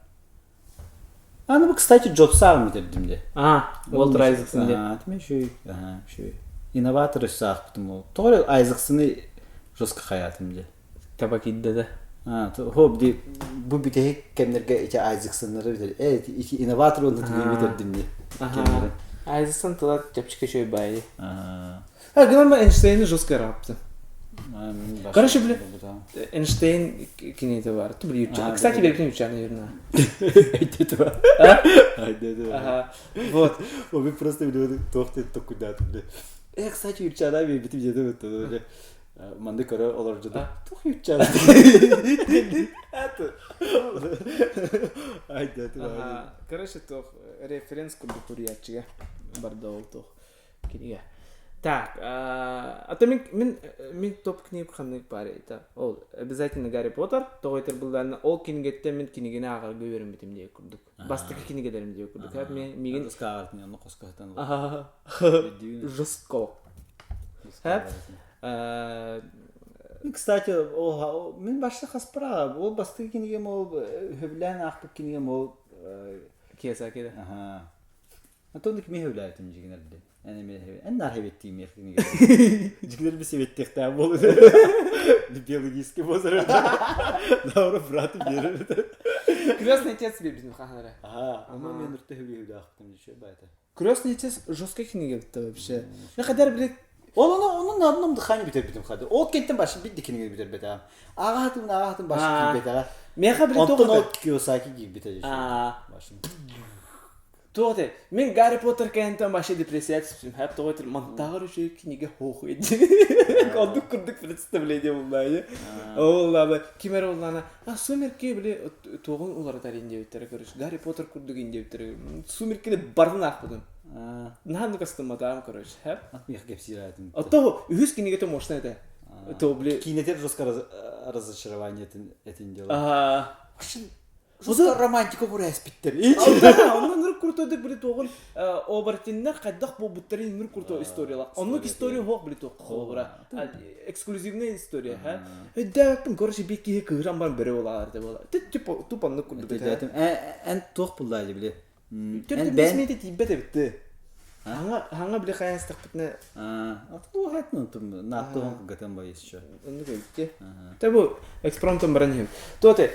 Аны бу, кстати, Джобса бүтэрдим де. А, Уолтер Айзексен де. А, тим үшүй, ага, үшүй. Инноватор өссө аахпытым ол. Тоҕо Айзексыны жестко хаятым де. Таба киирдэ да. Хо били бу бүтэһик кэмнэргэ ити Айзексоннары бүтэр. Э, ити инноватор уонна түгэни бүтэрдим дии. Айзексон тыла чэпчэки үчүгэй баайы. А, гынан Эйнштейни жестко рапты. Короче, бля, Эйнштейн киниэтэ бар. Ты били Кстати, берген Ючаны юрна. Ага. Вот. Оби просто билиоды туох токудаат биле. Э, кстати, Ючана битим жеде бит. Манды көрө олоржуда. Тух юччаа. Короче, туох референс курдук суруйааччыга барда ол туох кинигэ. Так, а то мин мин мин топ книг ханнык бар это. Ол обязательно Гарри Поттер, тоҕо этэр буллаана ол кинигеттен мин кинигини ааҕарга үөрэммитим диye курдук. Бастакы кинигэлэрим диye курдук. Мен мигин Скаартын онно хоскоһтан. Жестко. Кстати, ол мин башта хаспара, ол бастакы кинигем ол хөбүлээн аахпыт кинигем ол Кiyosaki да. Аха. Антон кими сөбүлээбитим дьигинэр билин. Эн эмиэ эн наар хэбиттиим миэх кинигэ. Дьигинэр би сэбиттиэхтээх буолу. Биологический возраст. Лаура браты биэрэр. Крестный отец биэрбитим хаһан эрэ. Аха, ону мен үртэ хөбүлээхтим дьүчэ баайта. Крестный отец жесткая книга битта вообще. Мен хадар биле Ол ону ону на одном дыхании бүтэрбитим хады. Ол кэнтэн башы бидди кинигэ бүтэрбэтэ. Ааҕаһытын ааҕаһытын башы киирбэтэҕэ. Меха биле Онтон ол Кiyosaki киирбитэ дьэ. Башым. Туох этэй? Мин Гарри Поттер кэнниттэн вообще депрессия түспүтүм. Хэп тоҕо этэр мантааҕар үчүгэй кинигэ суох диэн. Оннук курдук представление буллаайы. Ол лаба ким эрэ уллаана а сумерки били туоҕун уларытар ин диэбиттэрэ короче Гарри Поттер курдук ин диэбиттэрэ сумеркини барытын аахпытым. Наһаа кастымматаам короче. Хэп. Миэхэ кэпсиир аатын. Оттоо үһүс кинигэтэ мощно этэ. То били Кинетер жестко разочарование этин дела. Ага. Жестко романтика күрээспиттэр. Онно ныр крутой били туоҕун оборотиннар хайдах буолбуттарын ныр крутой историялар. Оннук история хуох били туох холобура. Эксклюзивная история, ха. Өйдөөппүн, короче, бир киһи кыыран баран бөрө буолаар да буола. Типа туп оннук курдук. Эн туох буллаайы били? Төрт бес тиийбэт эбит. Хаҥа хаҥа били хайаастахпытына Нааттуһун кылгатан боюсь еще. Оннук эбитти. Тэ бу экспромтон баран иһэбит. Туоте.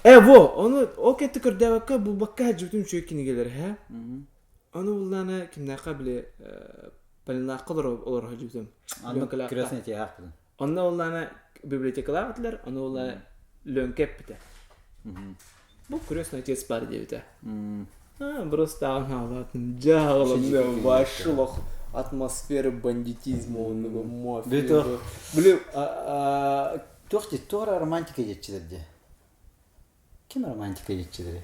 Э, во, ону ол кэнтэ көрдөөбөккө булбакка сылдьыбытым үчүгэй кинигэлэр, һэ? Ону буллаана кимнээххэ били Полинаахха олоро сылдьыбытым. Онно крестный тиһаахпытын. Онно буллаана библиотекалаах этилэр, ону буллаана Лөҥкө эппитэ. Бу крестный отец бар диэбитэ. Просто аҕалаатын дьаалам вообще атмосфера бандитизма оннуга мафия. Били туох дии туох романтика диэччилэр дии. Ким романтика диэччилэри?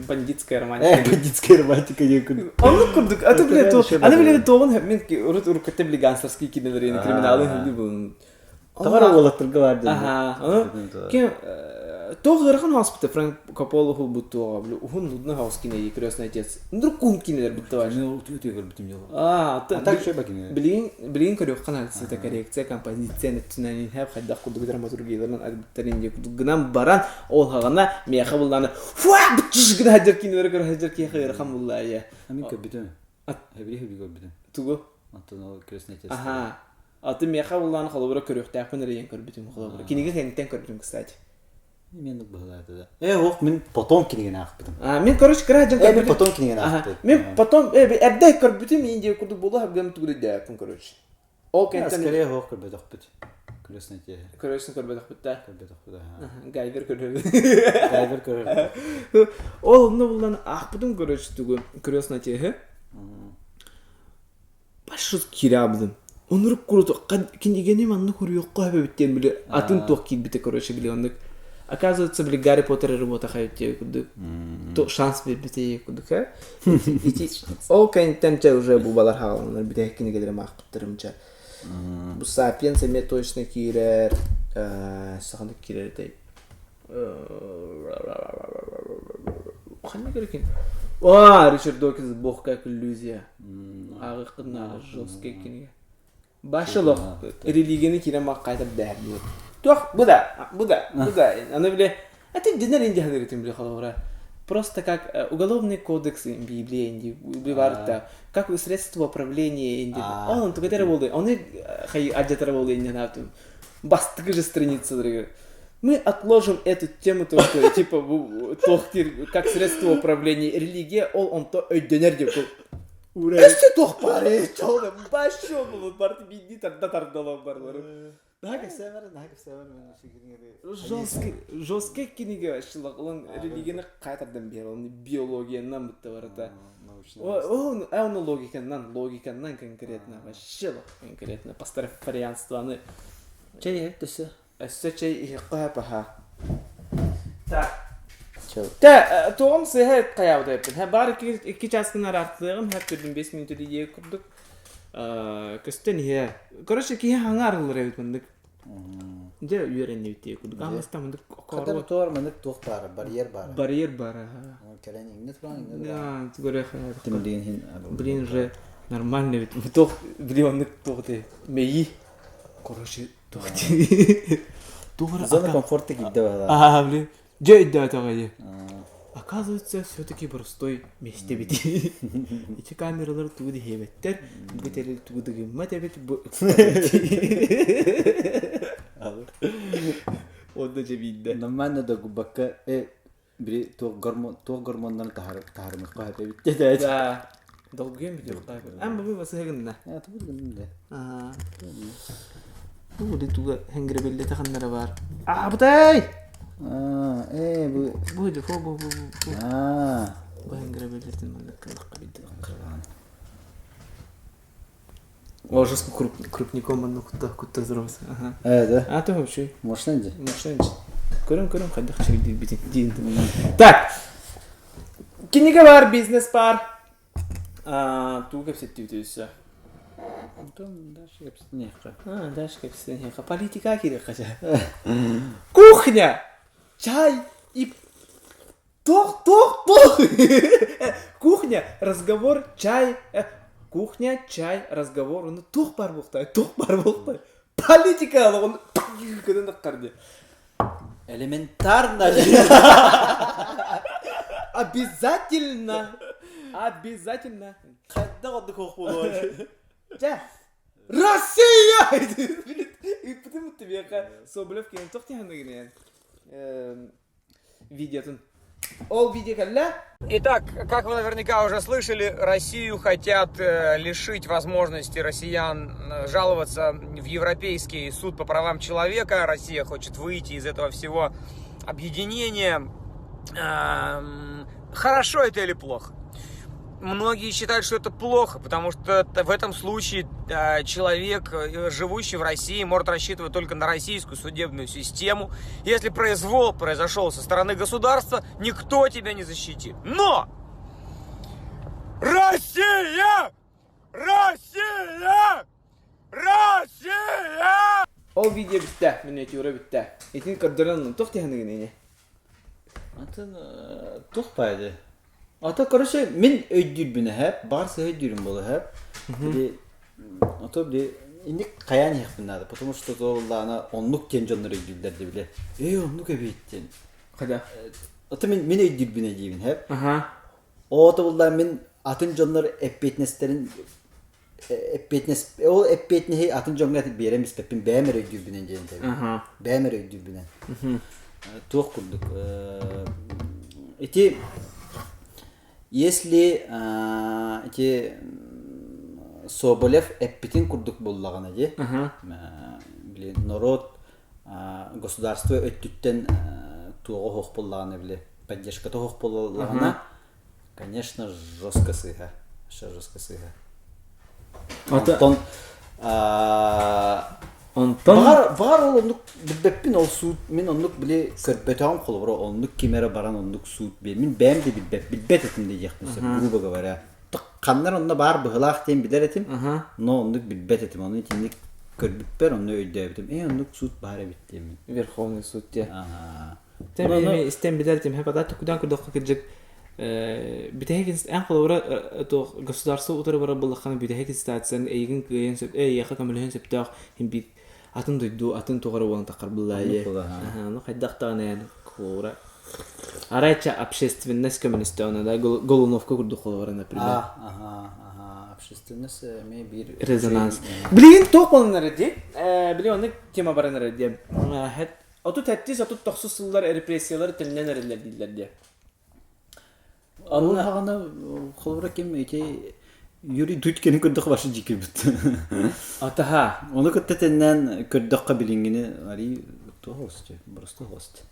Бандитская романтика. Бандитская романтика диэн курдук. Оннук курдук. А то били то аны били тоҕун мен урут уруккатта били гангстерский кинилэрин криминалы хүллү булун. Тоҕо уолаттарга баар диэн. Аха. Ким Тоҕ ыарахан хаоспыта Фрэнк Коппола уһулбут туоҕа били уһун нудно хаос кинеи крестный отец. Вдруг кун кинилер бутта бар. Мен үтүө көрбүтүм дьоло. Аа, А так еще бакине. билигин билигин көрүөххэ наада цветокоррекция композиция өттүнэн иһэп хайдах курдук драматургияларынан арбиттарын диye курдук гынан баран ол хаҕана миэхэ буллааны фуа быччыш гына сылдьар кинилэри көрө сылдьар киһи ыарахан буллаайа. Мин көрбүтүм. Эбили хэби көрбүтүм. Тугу? Антон ол крестный отец. Аха. Аты миэхэ буллааны холобура көрүөхтээхпин эрэ диэн көрбүтүм холобура. Кинигэ кэнниттэн көрбүтүм кстати. Мен быһылаата да. Э, ох, мин потом кинигени аахпытым. А, мин короче кыра дьон Э, мин потом кинигени аахпытым. Мин потом эрдэ көрбүтүм индия курдук буолла хабгам тугу дэппин короче. Ол кэнтэн Скорее ох көрбөтөхпүт. Крестный отец. Короче көрбөтөхпүт да. Көрбөтөхпүт аха. Гайвер көрөр. Гайвер көрөр. Ол онно буллан аахпытым короче тугу крестный отеһы. Башсыз киирээбитим. Оннук курдук кинигэни маннык суруйуохха сөп эбит диэн били атын туох киирбитэ короче били оннук оказывается били Гарри Поттер работа хайыт курдук шанс биэрбитэ курдук э ити ол кэнниттэн чэ уже бу балар хааланнар бүтэһик кинигэлэрим аахпыттарым чэ бу Сапиенс эмиэ точно киирэр саханы киирэр этэй Ханна керек А, Ричард Докинз «Бог как иллюзия». Ааҕыаххын жесткий кинигэ. Башылох религияны киирэн маххайта бээр диир. Туох бу да, бу да, бу да. Аны биле, а ты динер инди ханырытым биле холобура. Просто как уголовный кодекс Библия инди барта, как средство управления инди. Он тугатара болды. Оны хай аджатара болды инди наптым. Бастыкы же страница дорогой. Мы отложим эту тему, то, что, типа, туох как средство управления религия, ол онто өйдөнөр деп Өссө туох баар чолы башо булут барты бидди тарда тардалан барлары. Жесткий, жесткий кинигэ шылак религияны кайтардан бер, оны биологиянан бутта барата. О, оны логиканан, логиканан конкретно, вообще конкретно пастафарианствоны. Чей, төсө. Өссө чэй иһиэххэ паха. Так. Тэ, туом сыһа хайаабыт эппин. Һэ баар икки чааскын араартыаҕым, һэ көрдүм 5 минут диye курдук. Көстөн иһэ. Короче, киһи хаҥа арыллар эбит мындык. Дьэ үөрэннибит дии курдук. Аммастан мындык Хатар туор мындык туох баара, барьер баара. Барьер баара. Кэлэн иҥнэ туран, иҥнэ туран. Да, Блин, уже нормально ведь. Туох, блин, оннук туох ты. Мэйи. Короче, туох Зона комфорта киирдэ баһылаах. Аа, блин. Дьэ өйдөөтөҕө дии. Оказывается, все-таки простой месте эбит. Ити камералар тугу диһиэбэттэр, бу тэрил тугу да гыммат эбит, бу Онно дьэ биирдэ. Нормально да губакка э били туох гормон туох гормоннарын таһар таһарымыкка эбит дэтэ. Да. Долгуйан бүтүөхтээх. Эн бу басыһыгынна. Э тугу гынным да. Аа. Бу туга хенгребеллете ханнара бар. Аа бутай! Аа, э бу Бу дефо бу бу бу. Аа. Бу хенгребеллетин маннык кыллахха бидде. О, жестко круп, крупником манна кутта кутта здоровс. Ага. Э, да. А то вообще. Можно иди? Можно иди. Көрөм көрөм хайдах чигдир битин. Так. Кинигэ бар, бизнес бар. Аа, тугу кэпсэттибит өссө? Антон дальше кэпсэтиниэххэ. Аа, дальше кэпсэтиниэххэ. Политика киириэххэ чэ. Кухня! Чай и Тох, тох, тох! Кухня, разговор, чай. Кухня, чай, разговор. Оны тух бар буолтай, тух бар буолтай. Политика оны көтөн таххар дии. Элементарно. Обязательно! Обязательно! Хайдах оннук суох буолуой? Дьэ, Россия! Ыыппытым ыттыбиэхэ Соболев киһин туох диэн видеотун. Ол видео кэллэ. Итак, как вы наверняка уже слышали, Россию хотят лишить возможности россиян жаловаться в Европейский суд по правам человека. Россия хочет выйти из этого всего объединения. Хорошо это или плохо? Многие считают, что это плохо, потому что в этом случае человек, живущий в России, может рассчитывать только на российскую судебную систему. Если произвол произошел со стороны государства, никто тебя не защитит. Но! Россия! Россия! Россия! Ол видео бүттэ, миниатюра бүттэ. Итини көрдөрөн туох тиһэныгын ини? Атын туох баайды? Ата короче мин өйдүүрбүн эһэп, баар сыһа өйдүүрүм буолуо эһэп. Били ото били инник хайаан иһиэхпин наада, потому что туоллаана оннук диэн дьоннор өйдүүллэр дии били. Ээ оннук эбит диэн. Хайда? Ото мин мин өйдүүрбүн диибин эһэп. Аха. Ото буллаа мин атын дьоннор эппиэтинэстэрин эппиэтинэс ол эппиэтинэһи атын дьоҥҥо биэрэн испэппин бэйэм эрэ өйдүүрбүнэн диэн этэбин. Аха. Бэйэм эрэ өйдүүрбүнэн. Туох курдук ити если ити Соболев эппитин курдук буоллаҕына дии били народ государство өттүттэн туоҕа суох буоллаҕына били поддержката суох буоллаҕына Конечно, жестко сыыһа. Жестко сыыһа. Онтон Онтон баҕар баҕар ол оннук билбэппин ол суут мин оннук били көрбөтөҕүм холобура оннук ким эрэ баран оннук суут биэр мин бэйэм да билбэт билбэт этим да диэхпин сөп грубо говоря ханнар онно баар быһылаах диэн билэр этим но оннук билбэт этим ону итинник көрбүппэр онно өйдөөбүтүм ээ оннук суут баар эбит диэммин Верховный суд диye. Тем истэн билэр тим хепата кудан курдукка кырдьык бүтэһик эн холобура туох государство утары барар буоллаххына бүтэһик инстанцияны эйигин кыайан сөп эйиэхэ көмөлөһөн сөптөөх хин атын дойду атын туҕара буолан таххар буллаайы ну хайдах даҕаны эн холобура арайча общественность көмөлөстөҕүнэ да Голуновка курдук холобура например общественность эмиэ биир резонанс билигин туох буолан эрэ дии билигин оннук тема баран эрэ дии 37-39 сыллар репрессиялар төннөн эрэллэр дииллэр диэ. Ол хаҕана холобура ким ити Юрий Дудь кини көрдөххө башы дьикирбит. Атаха. Ону кытта тэннээн көрдөххө билиҥҥини ари то хост, просто хост.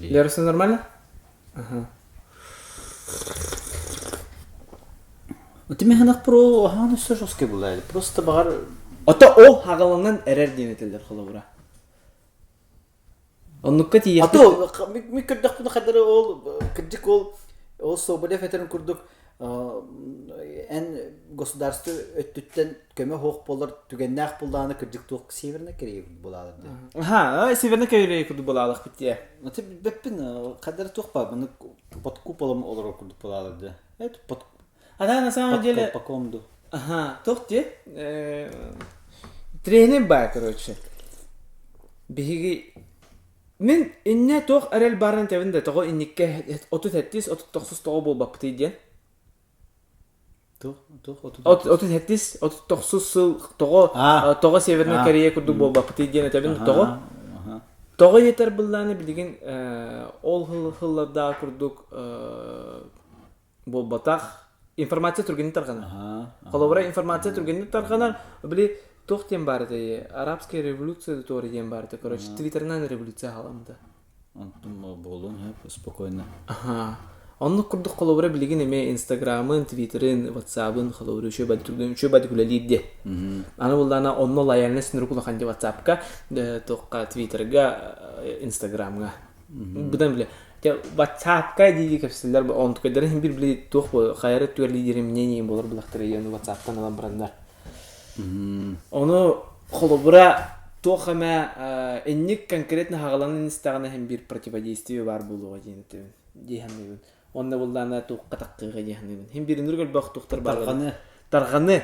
Лера, все нормально? Ага. Ты механах про ахан өссө жесткий булайды. Просто бағар Ото ол хагаланан эрэр диэн этэллэр холобура. Оннукка тиийиэхпит. А то ми көрдөхпүнэ хадары ол кырдьык ол ол Соболев этэрин курдук эн государство өттүттэн көмө суох буолар түгэннээх буллаҕына кырдьык туох Северная Корея курдук буолаалар дии. Аха, Северная Корея курдук буолаалахпыт дии. Аты билбэппин хадары туох баар маны под куполом олорор курдук буолаалар дии. Это под А да, на самом под деле колпаком ду. Ага, туох дии? Тренинг баа, короче. Биһиги Мин иннэ туох эрэл баарын этэбин да тоҕо инникке 37 39 тоҕо буолбаппытый диэн. Туох туох отут 37 39 сыл тоҕо А. тоҕо Северная А. Корея курдук буолбаппытый диэн этэбин да тоҕо. Аха. Тоҕо диэтэр быллааны билигин ол хыллардаах курдук буолбатах информация түргэнник тарҕанар. Холобура, информация түргэнник тарҕанар, били туох диэн баар этэй, арабская революция туора диэн баар этэ, короче, твиттерынан революция халаммыта. Онтум буолуон сөп, спокойно. Аха. Оннук курдук холобура билигин эмиэ Инстаграмын, Твиттерин, Ватсабын холобура үчүгэй бады түргэн үчүгэй бады үлэлиир диэ. Аны буллаана онно лояльность нурук улахан дии Ватсапка, туохха Твиттерга, Инстаграмҥа. Быдан биле. Те WhatsApp-ка дии кэпсэллэр онтукайдарын иһин бир били туох бу хайара түөр лидери мнение болор булахтара ону WhatsApp-тан ылан бараннар. Ону холобура туох эмэ инник конкретно хаҕаланан истэҕинэ иһин биир противодействие баар буолуоҕа диэн этибин дии саныыбын. Уонна буллаана туохха таххыыга дии саныыбын. Хин бир үнүрг элбэх туохтар баар. Тарҕаны. Тарҕаны.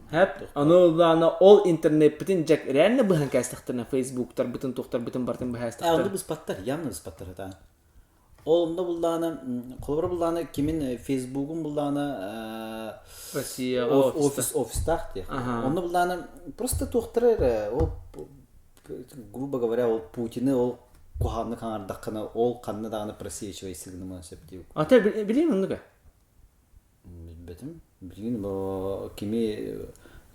Хэп. Аны улаана ол интернеппитин дьэк реально быһан кээстэхтэринэ фейсбуктарбытын туохтарбытын бартын А, онно быһаастахтар. быспаттар, явно быспаттар это. Ол онно буллаана, холобура буллаана кимин фейсбугун буллаана Россияҕа офис офистаах диэх. Ага. Онно буллаана просто туохтара эрэ ол грубо говоря ол Путины ол куһаҕаннык хаҥардаххына ол ханна даҕаны просвечивайся гыныман сөп диир. А те билиим оннуга. Билбэтим. Билигин бу кими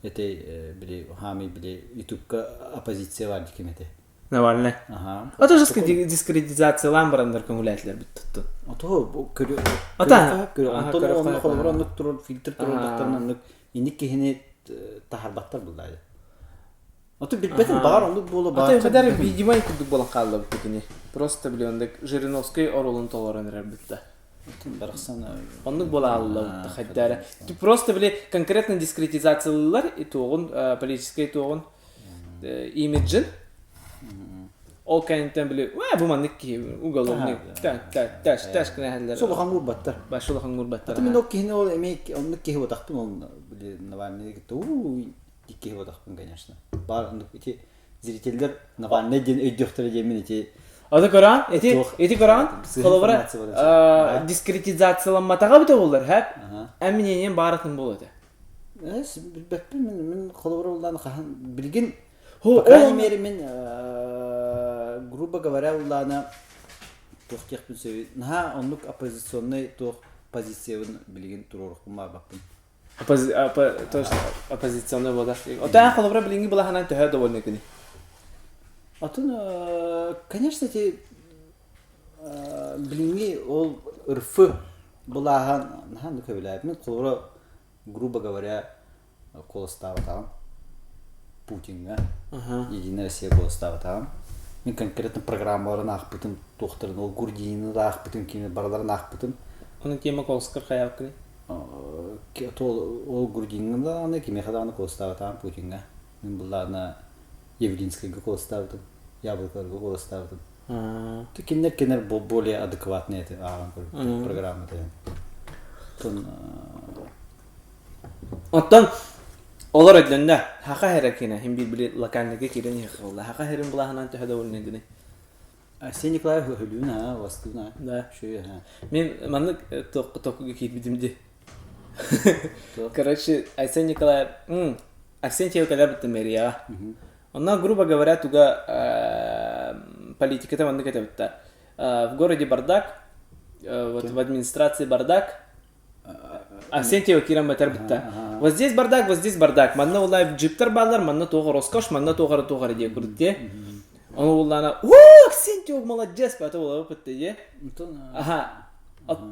этэй били хаамый били ютубка оппозиция бар ким этэй? Навальный. Аха. А то жестко дискредитациялаан бараннар көҥүлээтилэр бүттүттүн. Ото бу көрү Ата. көрү онтон онно холобур оннук турар фильтр турардахтарын оннук инник киһини таһарбаттар буллаайы. Ото билбэтим баҕар оннук буолу Ата эбэтэр видимай курдук буолан хаалла бүттүкүни. Просто били оннук Жириновский оруолун толорон эрэр бүтта. Барахсан Оннук буолаалла хайдара. Просто били конкретно дискретизациялыылар и туоҕун политическай туоҕун имиджин ол кэнниттэн били бу маннык киһи уголовный та та таш таш гына Солохан уурбаттар. Баш улахан уурбаттар. Аты мин ол киһини ол эмиэ оннук киһи буотахпын ол били Навальный кытта уу киһи буотахпын конечно. Баар оннук ити зрителлэр Навальный диэн өйдүөхтэрэ диэммин ити Аты көрөн, ити ити көрөн, холобура дискредитацияламматаҕа бите болар, хэп? Эн мнением бааратын бол этэ. Билбэппин мин мин холобура улаан хаһан билигин по крайней мере мин грубо говоря улаана туох диэхпин сөбүй наһаа оннук оппозиционный туох позициябын билигин туруорукпун баарбаппын Оппозиционный буолар. Отаа холобура билиҥҥи былаһанан төһө довольны күнү? Атын, конечно, эти билиҥҥи ол РФ былааһан наһаа да көбүлээбит. Холобура, грубо говоря, куоластаабатаҕым Путиҥҥа, Единая Россия куоластаабатаҕым. Мин конкретно программаларын аахпытым, туохтарын ол Гурдинины да аахпытым, кими барыларын аахпытым. Ону тема колскар хайааккыный? Ол Грудиҥҥа даҕаны, кимиэхэ даҕаны куоластаабатаҕым Путиҥҥа. Мин былаана Явлинскайга куоластаабытым, Яблоколарга куоластаабытым. Кинилэр кинилэр более адекватные это ааҕан көрбүттэр программата. Оттон олор өйдөннө. Хаха хэрэ кинэ хим бир били локальныйга киирэн иһэх буолла. Хаха хэрин былаһынан төһө довольны гыны. Арсений Николаев өһүлүүн аа, бастыын аа. Да. Үчүгэй аа. Мин маннык токкуга киирбитим дии. Короче, Айсен Николаев, Арсентьев кэлэр быттым мэрияҕа. Онно, грубо говоря, туга политиката маннык этэ В городе бардак, вот в администрации бардак, Арсентьева киирэн батар бытта. Вот здесь бардак, вот здесь бардак. Манна улай джиптер баалар, манна туох роскошь, манна туох туох диye курдук Ону буллаана, "Оо, Арсентьев молодец!" Бата була бытта дии. Аха.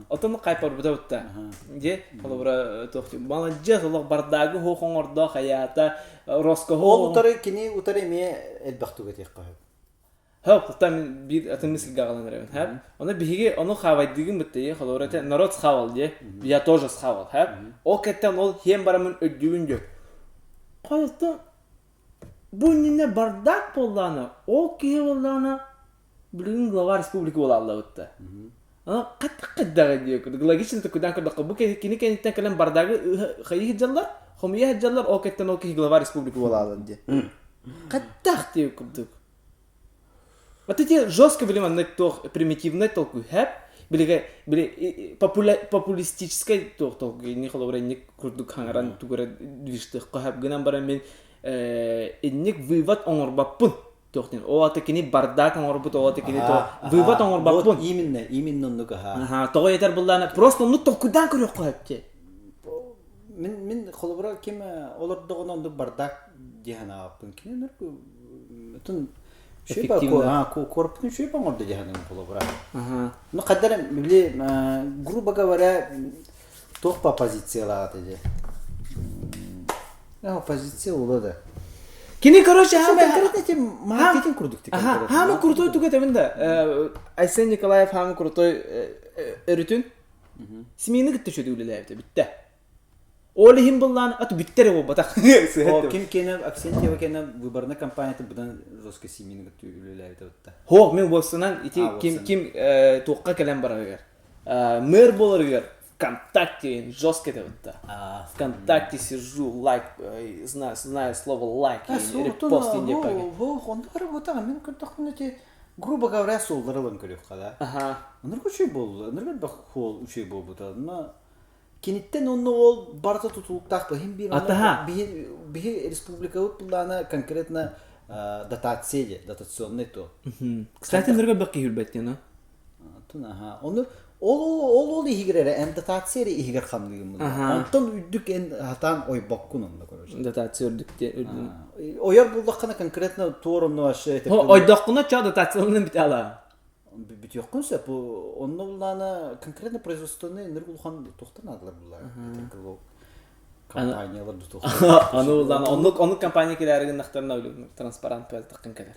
Отон кайпар бута бутта. Дии, холобура туох молодец, олох бардагы хуох оҥордо хаята, роскоһу. Ол утары кини утары эмиэ элбэх туга этиэххэ сөп. Хөп, кута мин биир атын мысльга аҕалан эрэбин, хэп. Ону биһиги ону хаабайдыгын бытта, холобура этэ народ схавал дии, я тоже схавал, хэп. Ол кэттэн ол хиэн барамын өйдүүбүн дьө. Хайата бу иннинэ бардак буоллаҕына, ол киһи буоллаҕына билигин глава республика буолааллабытта. Хаттах хайдаҕа диye курдук. Логично кудан көрдөххө бу кини кэнниттэн кэлэн бардагы хайыы сылдьаллар, хомуйа сылдьаллар, ол кэттэн ол киһи глава республика буолаалар диye. Хаттах диye курдук. Вот эти жестко били маннык туох примитивный толкуй хэп билиге били популистическай туох толкуй не холобура инник курдук хаҥаран тугура движтыхха хэп гынан баран мин инник вывод оҥорбаппын туох диэн ол ата кини бардак оҥорбут ол ата кини вывод оҥорбаппын именно именно оннук аха тоҕо этэр буллаана просто оннук толкуйдаан көрүөххэ сөп мин мин холобура ким олордоҕуна оннук бардак дии санаабаппын кини отун Эффективно. Корпутун үчүгэй оҥордо дии саныыбын холобура. Ну хаддар били грубо говоря туох по позициялаата дии. Оппозиция ула да. Кини короче хаама конкретно эти маркетинг курдук Хаама крутой туга этебин да. Айсен Николаев хаама крутой өрүтүн СМИ-ни кытта үчүгэй үлэлээбитэ бүттэ. Ол иһин быллаан ат бүттэр буолбатах. О, ким киэнэ Аксентьева киэнэ выборная компанията быдан жестко СМИ-ни кытта үлэлээбитэ бутта. Хоох мен уопсанан ити ким ким туохха кэлэн барарыгар мэр буоларыгар ВКонтакте жестко это вот ВКонтакте сижу, лайк, знаю, знаю слово лайк, репост не Онда работа, мен көрдөхпүнэ те грубо говоря суоллары ылан көрүөххэ да. Ага. Ынырык үчүгэй буолла, ынырык элбэх суол үчүгэй буолбута. Но киниттэн онно ол барыта тутулуктаах бу. Хин биир Атаха. биһи биһи республикабыт буллаана конкретно дотация де, дотационный то. Кстати, ынырык элбэх киһи үрбэт диэн, Антон аха. Ону ол ол ол иһигэр эрэ эн дотация эрэ иһигэр хамныгын Онтон үрдүк эн хатаан ойбоккун онно короче. Дотация үрдүк Ойор буллаххына конкретно туор онно вообще Ойдоххуна чо дотацияларын бите ала. Бүтүөххүн сөп. Онно буллаана конкретно производственный энерг улахан туохтан наадалар буллаа. Компаниялар Аны буллаана оннук оннук компания килээригин нахтарна транспарант пэлтаххын кэлэр.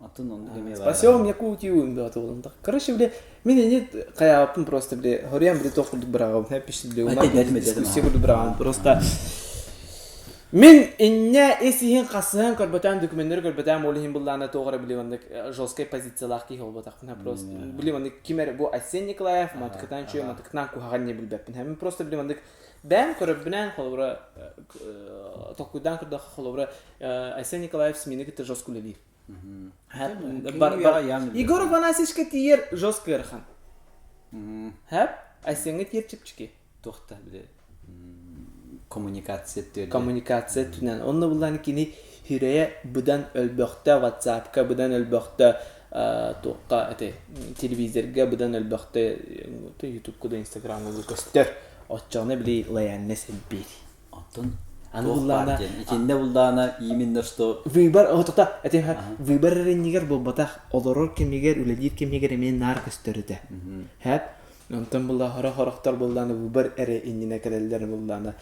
Атын оннук эмиэ баар. Спасем Якутию да туолунта. Короче, бile мин ини хайааппын просто бile хоруйан бile туох курдук быраҕабын хэппишти бile дискуссия курдук быраҕабын просто мин иннэ ис иһин хасыһан көрбөтөөн докуменнары көрбөтөөн ол иһин быллаана туох эрэ били маннык жесткай позициялаах киһи буолбатахпын просто били маннык ким эрэ бу Айсен Николаев мантыкытан үчүгэй мантыкытынан куһаҕан не билбэппин мин просто били маннык бэйэм көрөрбүнэн холобура толкуйдаан көрдөххө холобура Айсен Николаев СМИ-ни кытта жестко үлэлиир. Егор Афанасьевичка тиийэр жестко ыарахан. Хэп? Айсеҥҥа тиийэр чэпчэки. Туохта били коммуникация түөрдэ. Коммуникация түнэн. Онно буллаан кини хүрэйэ быдан өлбөхтө WhatsApp-ка быдан өлбөхтө туохха эти телевизорга быдан өлбөхтө YouTube-ка да Instagram-га көстөр. Оччоҕуна били лояльность элбиир. Оттон Аны туох баар буллаана диэн итиннэ буллаана именно что выбор отута этим выбор эрэннигэр буолбатах олорор кэмигэр үлэлиир кэмигэр эмиэ наар көстөр этэ хэп онтон булла хоро хорохтор буллаана выбор эрэ иннинэ кэлэллэр буллаана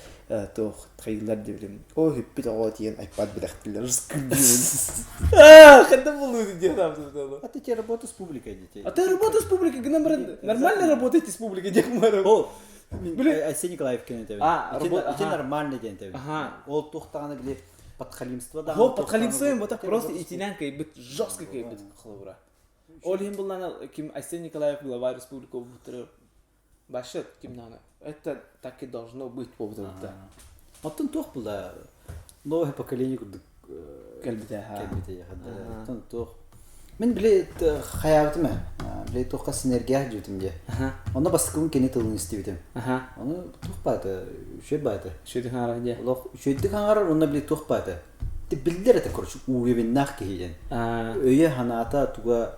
туох хайылар диэбитим о хүппүт оҕо тиийэн айпад бэлэхтилэр ханна булуу диэн А ты тебе работа с публикой детей. А ты работа с публикой гынан баран нормально работаете с публикой диэх О, Айсен Николаев кэнэ тэбин. А, Ити нормально диэн тэбин. Ол туохтаҕына били подхалимство даҕаны. Хо, подхалимство им вот просто итинэн кыйбыт, жестко кыйбыт холобура. Ол иһин буллана ким Айсен Николаев глава республика буттары башыт ким наана. Это так и должно быть буолбута. Оттон туох була новое поколение курдук кэлбитэ кэлбитэ оттон туох Мин били хайаабытым ээ. Били туохха синергия дьүтүм дьэ. Онно бастакыбын кини тылын истибитим. Ону туох баата, үчүгэй баата. Үчүгэйдик хаҥарар дьэ. Олох үчүгэйдик хаҥарар уонна били туох баата. Биллэр этэ, короче, уровеннаах киһи диэн. Өйө санаата туга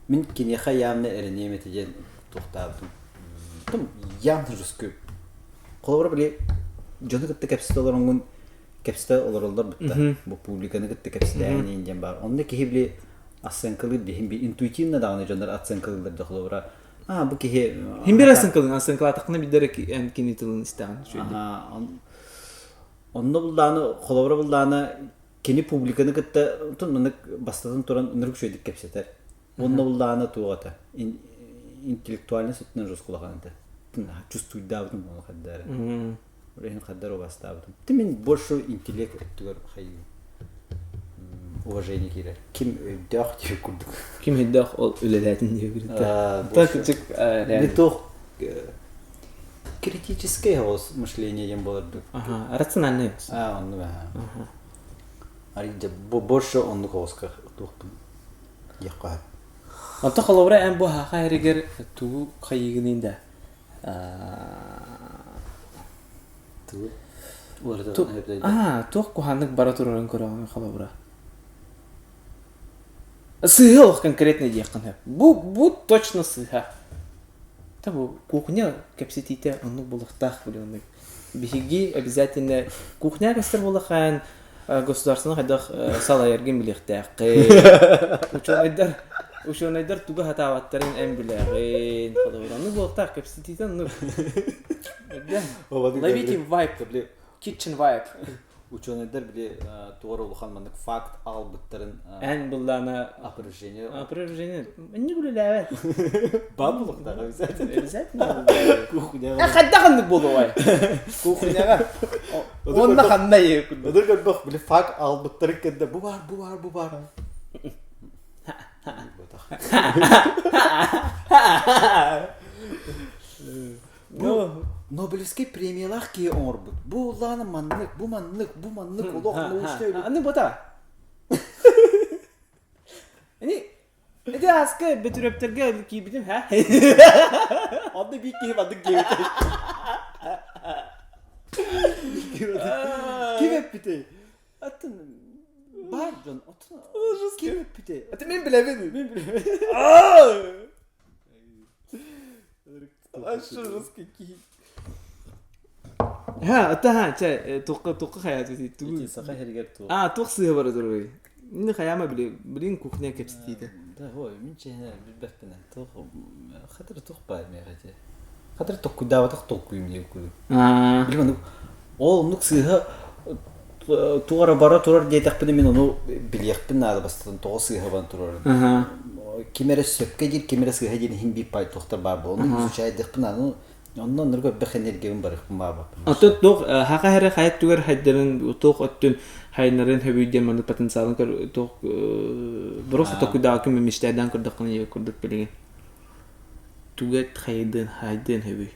мин киниэхэ явно эрэниэм этэ диэн туохтаабытым. Там явно жестко. Холобура били дьону кытта кэпсэтэ олороҥҥун кэпсэтэ олороллор бытта. Бу публиканы кытта кэпсэтээһин диэн баар. Онно киһи били оценкалыыр диһин би интуитивно даҕаны дьоннор оценкалыыллар да холобура а бу киһи Хим бир оценкалыын оценкалаатаххына билдэр эн кини тылын истэҕин Онно булдааны холобура булдааны кини публиканы кытта маннык бастатан туран ынырык үчүгэйдик кэпсэтэр. Онно булдааны туох интеллектуальность өттүнэн жескулахан этэ. Чувствуйдаабытым ону хаддары. Иһин хаддар убастаабытым. Ти мин больше интеллект өттүгэр хайыы уважение киирэр. Ким өйдөөх диир курдук. Ким өйдөөх ол үлэлээтин диир курдук. Не туох критическое мышление диэн буолар Ага, рациональный. А, оннук Арыйда больше оннук оҕуска туохпун диэххэ. Онто холобура эн бу хаха эригэр тугу хайыгынын да Тугу? Аа, туох куһааннык бара турарын көрөҕүн холобура. Сыыһа олох конкретно диэххин сөп. Бу, бу точно сыыһа. Та бу кухня кэпсэтиитэ оннук буолуохтаах били оннук. Биһиги обязательно кухня көстөр буоллахаан государствоны хайдах салайаргын билиэхтээххин. Учуонайдар учуонайдар тугу сатаабаттарын эн билэҕин. Холобура, оннук буолуохтаах кэпсэтиитэ оннук. Ловите вайб, kitchen vibe. Учуонайдар били тугар улахан маннык факт аҕалбыттарын Эн быллаана опровержение опровержение не үлэлээбэт. Баар буолуохтаах обязательно. Обязательно. Кухняҕа. Хайдах оннук буолуой? Кухняҕа. Уонна ханна курдук. Ыдыр көрбөх били факт аҕалбыттарын кэннэ бу баар, бу баар, бу баар. Ботах. Бу Нобелевскай премиялаах киһи оҥорбут. Бу улаана маннык, бу маннык, бу маннык олох научнай үлэ. Аны бота. Ини ити ааска бөтүрөптөргө киирбитим ха. Онно биир киһи маннык диэбитэ. Ким эппитэй? Атын баар дьон отун ким эппитэй? Аты мен билэбин. Мен билэбин. Ха, ата ха, чэ, туохха туохха хайааты тугу Саха сиригэр туох. Аа, туох сыыһа бара турарый? Мин хайаама били, билин кухня кэпсэтиитэ. Да, ой, мин чэһэ билбэппин. Туох хатыр туох баар миэхэ те. Хатыр толкуйдаабатах толкуйум диye курдук. Аа. Билим оннук ол оннук сыыһа туох эрэ бара турар диэтэхпинэ мин ону билиэхпин наада бастатан тоҕо сыыһа баран турарын. Ким эрэ сөпкө диир, ким эрэ сыыһа диир иһин биир пай туохтар баар буолан ону изучайдыахпын наада. Онно оннук элбэх энергиябын барыахпын баабаппын. Оттон туох хаха эрэ хайа түгэр хайдарын туох өттүн хайнарын хөбүй диэн маннык потенциалын көр туох просто токуйдаакы мечтайдаан көрдөххүнэ курдук билигин туга хайдын хайдын хөбүй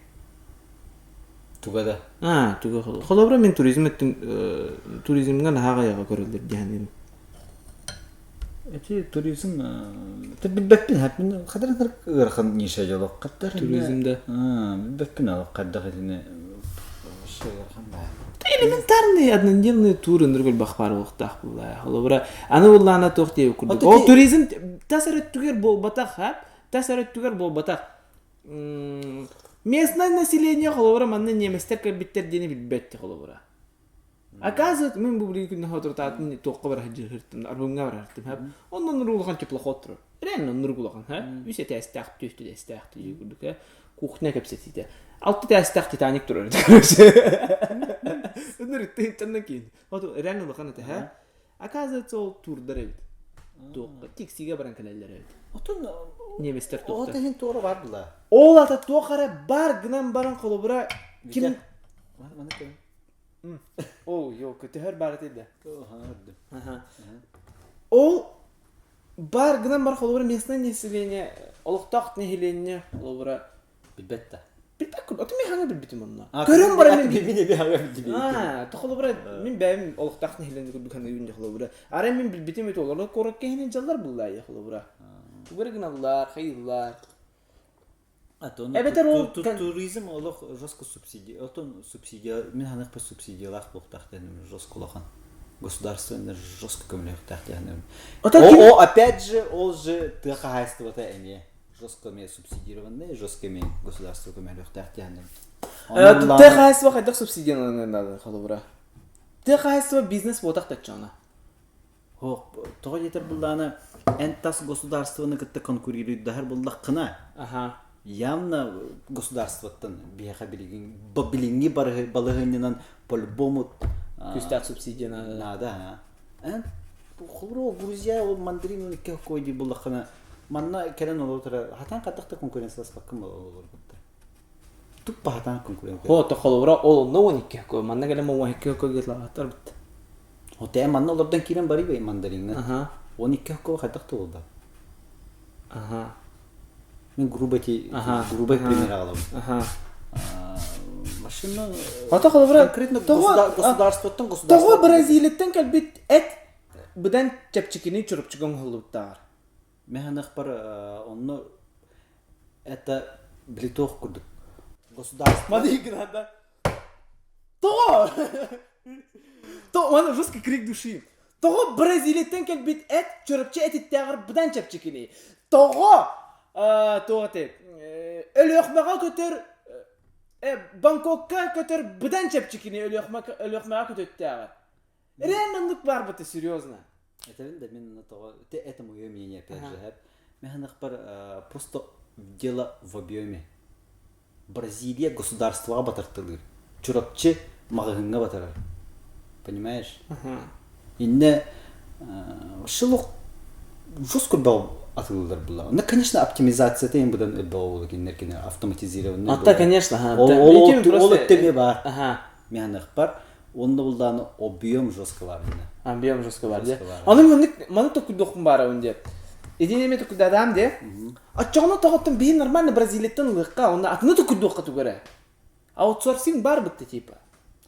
Туга да? Аа, туга холобура мин туризм өттүн туризмҥа наһаа аҕыйаҕа көрөллөр диэн Эти туризм ты билбэппин хаппин хатар ыарахан ниша дьолох хаттар Туризм да. Билбэппин ал хайдах итини ыарахан баа. Элементарные однодневные туры ныргыл элбэх баар буолуохтаах буолла. Холобура аны буллаана туох диэбит курдук. Ол туризм тас өрөттүгэр буолбатах, ха? Тас өрөттүгэр буолбатах. Местное население холобура манна немецтэр кэлбиттэр диэни билбэт холобура. Оказывается, мин бу билигин күннэ хоторутаатын туохха бара сылдьыһыртым, арбымҥа бара сылдьым, Онно нур улахан теплоход турар. Реально нур улахан, ха? Үс этээстээх, түөрт этээстээх дии курдук, ха? Кухня кэпсэтиитэ. Алта этээстээх Титаник турар. Нур тыынчанна киин. Вот реально улахан этэ, ха? Оказывается, ол турдар эбит. Туохха тиксигэ баран кэлэллэр эбит. Отон Немецтэр Ол туохтар. иһин туора бар була. Ол ата туох эрэ бар гынан баран холобура ким Маны кем? О, йо, көтөһөр бар этэ да. Ол бар гынан бар холобура местное население олохтоох нэһилиэнньэ холобура Билбэт да. Билбэт курдук. Ото мин хаҥа билбитим онно. Көрөн баран мин мин эби хаҥа билбитим. Аа, то холобура мин бэйэм олохтоох нэһилиэнньэ курдук саныыбын дьэ холобура. Арай мин билбитим үт олорор куоракка иһинэн дьаллар буллаа холобура. Тугу гыналлар, хайыыллар. Эбэтэр ол туризм олох жестко субсидия. Отон субсидия мин ханык субсидиялаах буолуохтаах диэн жестко улахан. Государственный жестко көмөлөөхтөөх диэн. О, опять же, ол же тыа хаһаайыстыбата эмиэ. жестко эмиэ субсидированный, жестко эмиэ государство көмөлүөхтээх диэн. Тыа хаһаайыстыба хайдах субсидияланыан наада холобура? Тыа хаһаайыстыба бизнес буотах таччаҕына. Хоох, тоҕо диэтэр буллаана эн тас государствоны кытта конкурируйдаһар буллаххына, Аха. явно государствоттан биһиэхэ билигин билиҥҥи балаһыанньанан по-любому Күүстээх субсидия наада. Наада, Эн холобура Грузия ол мандарин икки какой дии буллаххына Манна кэлэн олорутара хатан хатах да конкуренцияласпаккын олорбутта. Туппа хатан конкуренция. Хо, то холобура ол онно 12 ко, манна кэлэн 12 ко гытлааттар бит. Оте манна олордон киирэн барый мандариҥҥа. Аха. 12 ко хайдах да буолда. Аха. Мин грубо ти грубо пример аҕалабын. Аха. Машина Ото холобура конкретно государствоттан государство. Тоҕо Бразилияттан кэлбит эт быдан чэпчэкини чурапчыга оҥоһуллубуттааҕар. Механахпар онно это блитох курдук. Государство. Мадыгина, да? Тоҕо? То, он жесткий крик души. Тоҕо Бразилияттан кэлбит эт чөрөпчө этиттээҕэр быдан чэпчэкиний? Тоҕо туох этэй Өлүөхмэҕэ көтөр Бангкокка көтөр быдан чэпчэкиний Өлүөхмэҕэ көтөттээҕэр? Реально оннук баар быта серьезно. Этэбин да мин тоҕо это мое мнение опять же. Механахпар просто дело в объеме. Бразилия государствоҕа батартылыыр. Чурапчы маҕаһыыҥҥа батарар. Понимаешь? Иннэ шылох жестко бал атылылар була. Ну, конечно, оптимизацията им будан өлбөҕө була кинилэр кини автоматизированный. Ата, конечно, Ол ол өттөме бар. Ага. Механахпар онно булдааны объем жестко бар инне. Объем жестко бар де. Аны маннык маны токуйдуохпун баарабын де. Итини эме токуйдадаам де. Оччоҕуна тоҕоттон биһи нормально Бразилияттан ылыахха, онно атыны токуйдуохха тугара. Аутсорсинг бар бытта типа.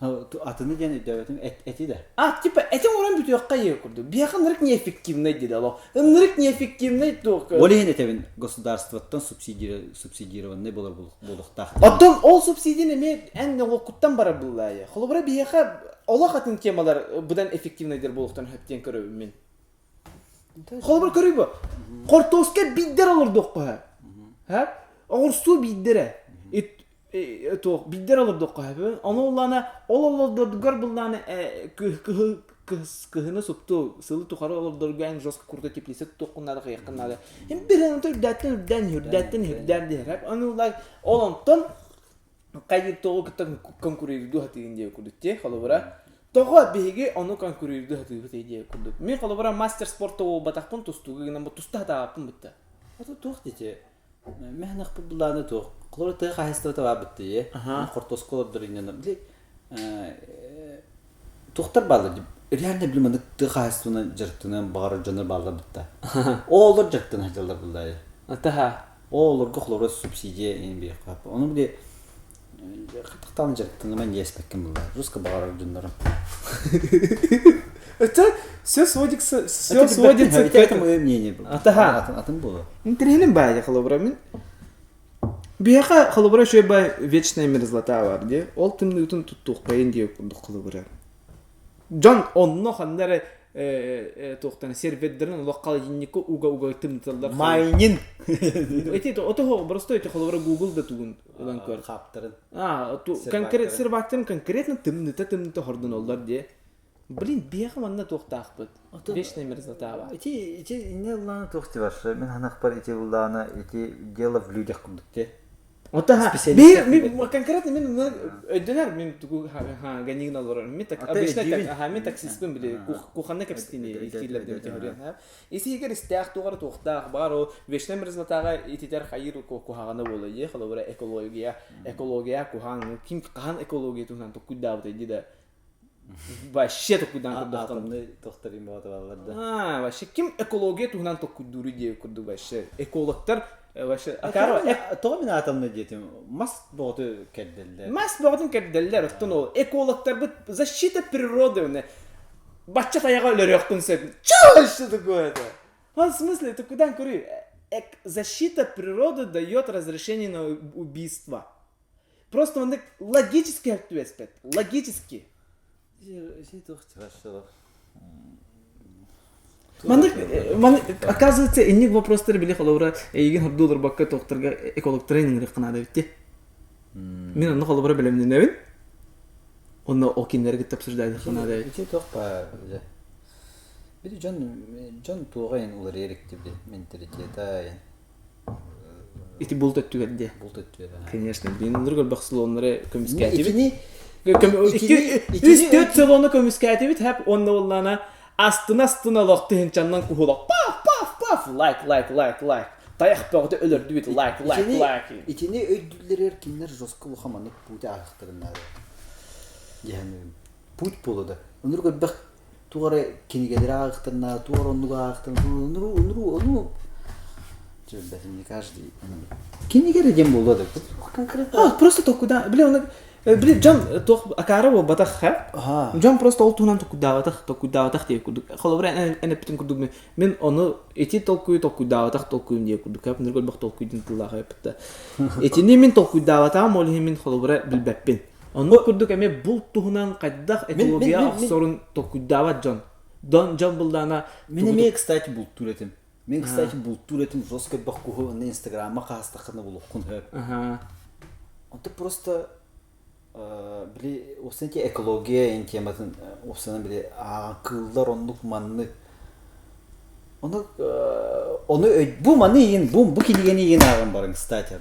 Атыны диэн өйдөөбөтүм эти да. А, типа этин уран бүтүөххэ ийэ курдук. Биһиэхэ ынырык неэффективный диде олох. Ынырык неэффективный туох. Ол иһин этэбин государствоттан субсидированный болор буолуохтаах. Оттон ол субсидияны эмиэ эн нолуоккуттан барар буллаайы. Холобура биһиэхэ олох атын темалар быдан эффективнайдар буолуохтан хөптиэн көрөбүн мин. Холобура көрүй бу. Хортуоска биирдэр олордуохха. Ха? Оҕурсуу биирдэрэ. Туох биирдэр олордуохха сөп. Ону улаана ол олордоргор буллаана кыһыны супту сылы тухары олордорго эн жестко курда теплица туоххун наада кыйаххын наада. Им бир үрдээттэн үрдээн үрдээттэн үрдээн диһэр. Ону ол онтон хайыр тоҕу кытта конкурируйду хатыгын диэ курдук те холобура тоҕо биһиги ону конкурируйду хатыыбыт диэ курдук мин холобура мастер спорта буолбатахпын тустууга гынан туста хатаабаппын бытта Ото туох дите мэхнахпыт булааны туох холобура тыа хаһайыстыбата баабыт дии хортуоска олордор инньэ били туохтар бааллар реально били маннык тыа хаһайыстыбанан дьарыктаныан баҕарар дьоннор бааллар бытта оолор дьарыктана сылдьаллар буллаайы Атаха. Оолорго холобура субсидия ин биэххэ ону били хатахтаан дьарыктаныман иэспэккин булла жестко баҕарар дьоннорум Это все сводится, все сводится к это мое мнение было. Атаха. Атын атын было. Интриһинин баайа холобура мин. Биһиэхэ холобура үчүгэй бай вечная мерзлота бар дии. Ол тымныытын туттуохпайын диye курдук холобура. Дьон онно ханна эрэ туохтан сервердэрин олох холодильникка уга-уга тымныталлар. Майнин. Эти ото просто эти холобура Google да тугун ылан көр. Хаптарын. А, конкрет сервактарын конкретно тымныта-тымныта хордоноллар дии. Блин, биэхэ манна туохтаахпыт. Вечная мерзлота Ити ити инне ыллаана туох ти баршы. Мин ханахпар ити ыллаана ити дело в людях курдук те. Ота би конкретно мин өйдөнөр мин тугу ганигин олорор. Мен так обычно так аха мен таксистпын били кухонна кэпсэтини илтиилэрдим теория. Исигер истээх тугар туохтаах бар ол вечная мерзлотаҕа ититер хайыр куһаҕана буола е холобура экология экология куһаан ким хаһан экология туһунан токкуйдаабытай ди да Вообще токкуйдаан курдуктан. Атомный тохторин боҕото баллар да. А, вообще ким экология туһунан токкуйдууруй диye курдук вообще. Экологтар вообще акаро Тоҕо мин атомный диэтим мас боҕоту кэрдэллэр. Мас бөҕөтүн кэрдэллэр оттон ол экологтарбыт защита природы уна бачча тайаҕа өлөрүөххүн сөп. Чё вообще такое это? В смысле, ты куда көрүй? Защита природы дает разрешение на убийство. Просто он логически түбэспэт. Логически. Маннык, оказывается, инник вопростары били холобура эйигин хордуу олорбокко туохтарга экологтара иниҥирэх наада битти. Мин онно холобура бэлэмнэнэбин. Онно ол кинилэри кытта обсуждайдахха наада Ити туох ба били дьон дьон туоҕа ин уларыйар иктибди менталитета Ити булт өттүгэр диэ. Булт өттүгэр. Конечно, блин, оннур көрбөх салоннары көмүскээтибит. Икки үс төрт салону көмүскээтибит, хэп онно боллаана астына астына олох тыһынчаннан куһулах паф паф паф лайк лайк лайк лайк тайах бөҕөтө өлөрдүбүт лайк лайк лайк Итини өйдүүллэригэр кинилэр жестко улахан маннык путь ааһыахтарын наада. Дьэһэн путь буолуо да. Оннур көрбөх туох эрэ кинигэлэри ааҕыахтарына, туох эрэ оннугу ааҕыахтарына, оннуру, оннуру, ону Чэ, не каждый. Кинигэ эрэ диэн буолуо да. Конкретно. А, просто толкуйда. Бля, оны Били дьон туох акаары буолбатах ха. Дьон просто ол туһунан толкуйдаабатах, толкуйдаабатах диye курдук. Холобура эн эппитин курдук мин ону ити толкуйу толкуйдаабатах толкуйум диye курдук. Хап ныргы толкуйдун тыллаах эппитте. Итини мин толкуйдаабатаҕым ол иһин мин холобура билбэппин. Оннук курдук эмиэ булт туһунан хайдах экология охсорун толкуйдаабат дьон. Дон дьон булдаана Мин эмиэ, кстати, бултуур этим. Мин, кстати, бултуур этим жестко бахкуһу онно инстаграмма хаастаххына булуоххун сөп. Онто просто били уопсайынан те экология эн тематын уопсайынан били кыыллар оннук маннык ону ону бу маны иин бу бу кинигэни иин ааҕан барыҥ кстати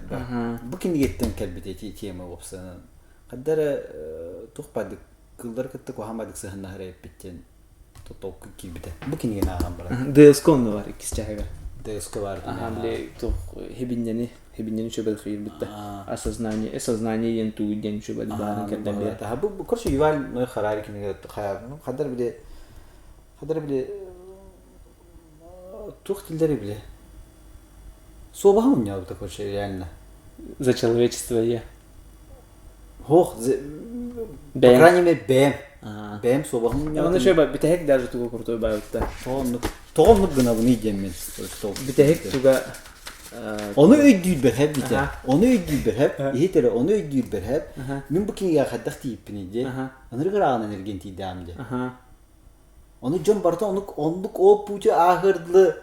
бу кинигеттен кэлбит эти тема уопсайынан хадда эрэ туох баардык кыыллары кытта куһаҕан баардык сыһыннаһар эппиттен толкуй киирбитэ. Бу кинигэни ааҕан баран. ДСК онно бар иккис чаһыгар. ДСК бар. Аха, били туох хибиннени, хибиннени үчүгэй киирбитте. Осознание, осознание диэн тугу диэн үчүгэй баарын кэрдэн биэр. Таха бу короче Юваль Ной Харари кинигэ хая хадар били хадар били туох тиллери били суобаһым унньаабыта короче реально. За человечество я. Ох, по крайней мере, бэйэм. Бэйэм суобаһым Оны еще бүтэһик даже тугу крутой баайбытта. Тоҕо оннук гынабыный диэммин. Бүтэһик туга Ону өйдүүрбэр хэп битэ. Ону өйдүүрбэр хэп. Иһит эрэ, ону өйдүүрбэр хэп. Мин бу кинигэҕэ хайдах тиийиппиний диэ. Ынырык ырааҕынан эргин тиийдэҕим диэ. Ону дьон барыта оннук оннук ол пути ааһыар дылы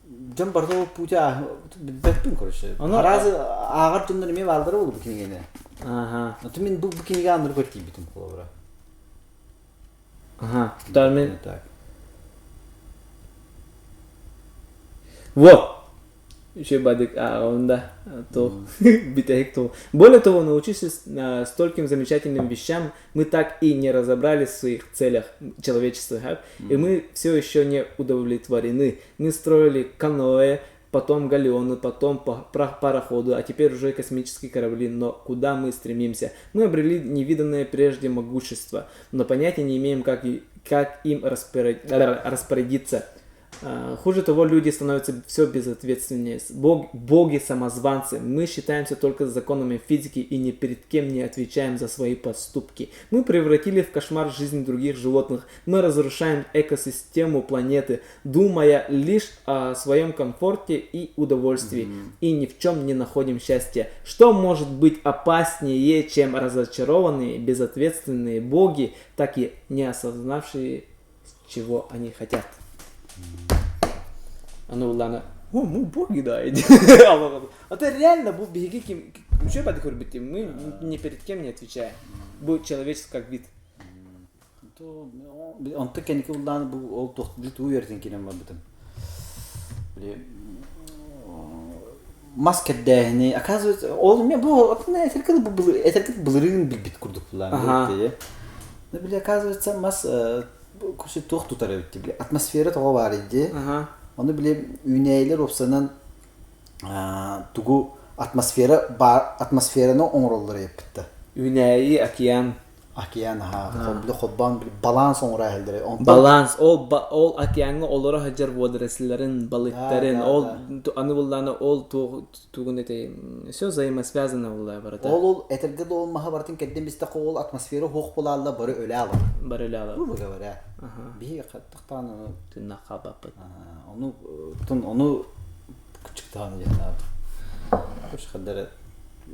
Дьон барыта ол путя билбэппин короче. Араас ааҕар дьоннор эмиэ бааллара буолуо бу кинигэни. Аха. Ото мин бу кинигэ анныргар тиийбитим холобура. Аха. Мен Так. Вот. Еще бадык ааҕабын то бүтэһик то. Более того, научившись стольким замечательным вещам, мы так и не разобрались в своих целях человечества, и мы все еще не удовлетворены. Мы строили каноэ, потом галеоны, потом пароходы, а теперь уже космические корабли. Но куда мы стремимся? Мы обрели невиданное прежде могущество, но понятия не имеем, как, как им распорядиться. Хуже того, люди становятся все безответственнее. Бог, боги-самозванцы. Мы считаемся только законами физики и ни перед кем не отвечаем за свои поступки. Мы превратили в кошмар жизнь других животных. Мы разрушаем экосистему планеты, думая лишь о своем комфорте и удовольствии. И ни в чем не находим счастья. Что может быть опаснее, чем разочарованные, безответственные боги, так и не осознавшие, чего они хотят? Аны уллаана о, мы боги да Это реально бу биһиги ким үчүгэй бады көрбүттүм мы ни перед кем не отвечаем бу человечество как вид Онто кэнники уллаан бу ол туох туу үөртин киирэн барбытым. Били мас кэрдээһини оказывается ол мен бу этэркин этэркин былырыын билбит курдук булаан били оказывается мас Кушай туох тутар эбит били атмосфера тоҕо баар дии. Ону били үүнээйилэр уопсанан тугу атмосфера баар атмосфераны оҥороллор эппиттэ. Үүнээйи океан. Океан аха били холбоон били баланс оҥоро иһэллэр. Баланс ол ол океаҥҥа олоро сылдьар водоросльларын, балыктарын, ол аны буллаана ол тугун этэй все взаимосвязано булла барыта. Ол ол этэргэ да ол маһа барытын кэрдэн бистэххэ ол атмосфера суох буолаалла бары өлө алар. Бары өлө алар. Грубо говоря. Биһи хаттахтаан ону тынна хаалбаппыт. Ону тун ону кучуктаан диэн. Хош хаддара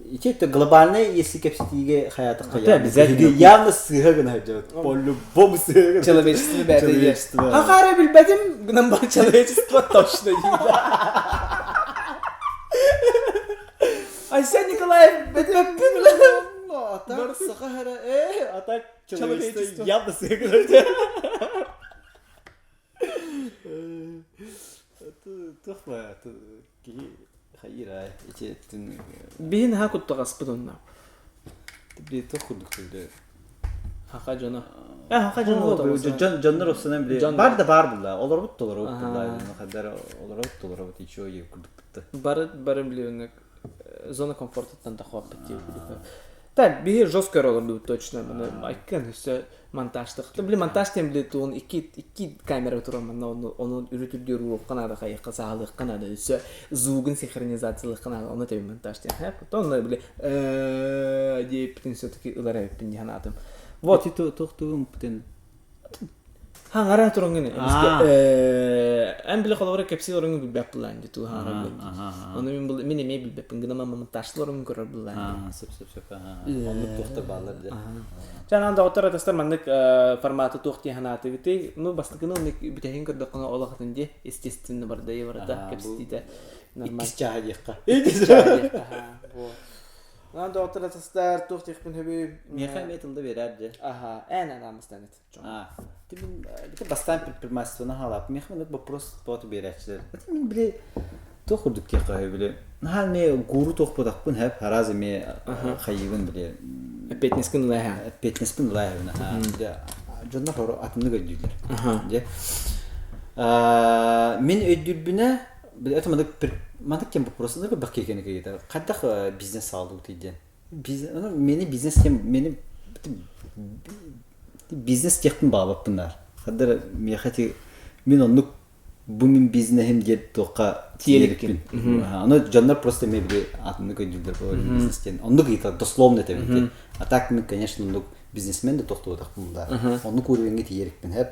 Ити это глобальный, если кэпсэтиигэ хаятахха обязательно. Явно сыыһа гына сылдьабыт. По-любому сыыһа гына. Человечество бэйэтэ Человечество. Хахара билбэтим, гынан бар человечество точно Айсен Николаев бэтим А так саха а так человечество явно сыыһа гына Туох ба киһи хайыра ити Биһин ха куттаҕаспыт онно. Били туох курдук түрдө. Хаха дьоно. Хаха дьоно Дьон дьоннор охсунан били бар да бар булла. Олорбут толорбут булла. Хаддар олорбут толорбут ичо курдук бутта. Бары бары билиөннөк зона комфортуттан тахуаппыт диye курдук. Так, биһи жестко олордубут точно. Айкын өссө монтажтык. Били монтаж тем били туун икки икки камера туран манна ону ону үрүтүрдүөр уруохха наада хайыхха саалыахха наада өссө звугун синхронизациялыахха наада ону тэби монтаж тем. Потом били диэппитин все-таки ылар эбиппин диэн аатым. Вот. Ити тохтугун бүтүн Хаҥара туруҥҥун эн били холобура кэпсии олоруҥҥун билбэт булаан дии туу хаҥара булаан ону мин мин эмиэ билбэппин гынан монтажтал олоруҥҥун көрөр булаан сөп сөп сөп оннук туохтар бааллар дии Чэ анаан доҕоттор атастар маннык форматы туох дии санаатыгытый ну бастакыны оннук бүтэһин көрдөххүнэ олох атын дии естественно барда барыта кэпсэтиитэ иккис чааһа диэххэ иккис чааһа диэххэ вот Анаан доҕоттор атастар туох диэхпин сөбүй Миэхэ эмиэ тылда биэрээр дьэ аха эн анаамыстан эт Ты били бастаан предпринимательствоны хаалаап миэхэ маннык вопрос тоҕо биэрээччилэр. Это мин били туох курдук диэххэ били наһаа эмиэ гуру туохпутахпын хэп араас эмиэ хайыыбын били Эппиэтинэскин ылааһа. Эппиэтинэспин ылааһабын дьоннор хоро атыннык өйдүүллэр. Дьэ мин өйдүүрбүнэ били это маннык маннык тем вопрос баккекени кыйыта хайдах бизнес саҕалыыбытый диэн мени бизнес тем мени бизнес диэхпин баҕабаппын наар. Хаддар миэхэ ити мин оннук бу мин бизнеһим диэн туохха тиэрикпин. Ону дьоннор просто эмиэ били атыннык өйдүүллэр буолар бизнес диэн. Оннук ыйытар дословно этэбин. А так мен конечно оннук бизнесмен да тохтуотахпын да. Оннук уровеньҥэ тиийэрикпин хэп.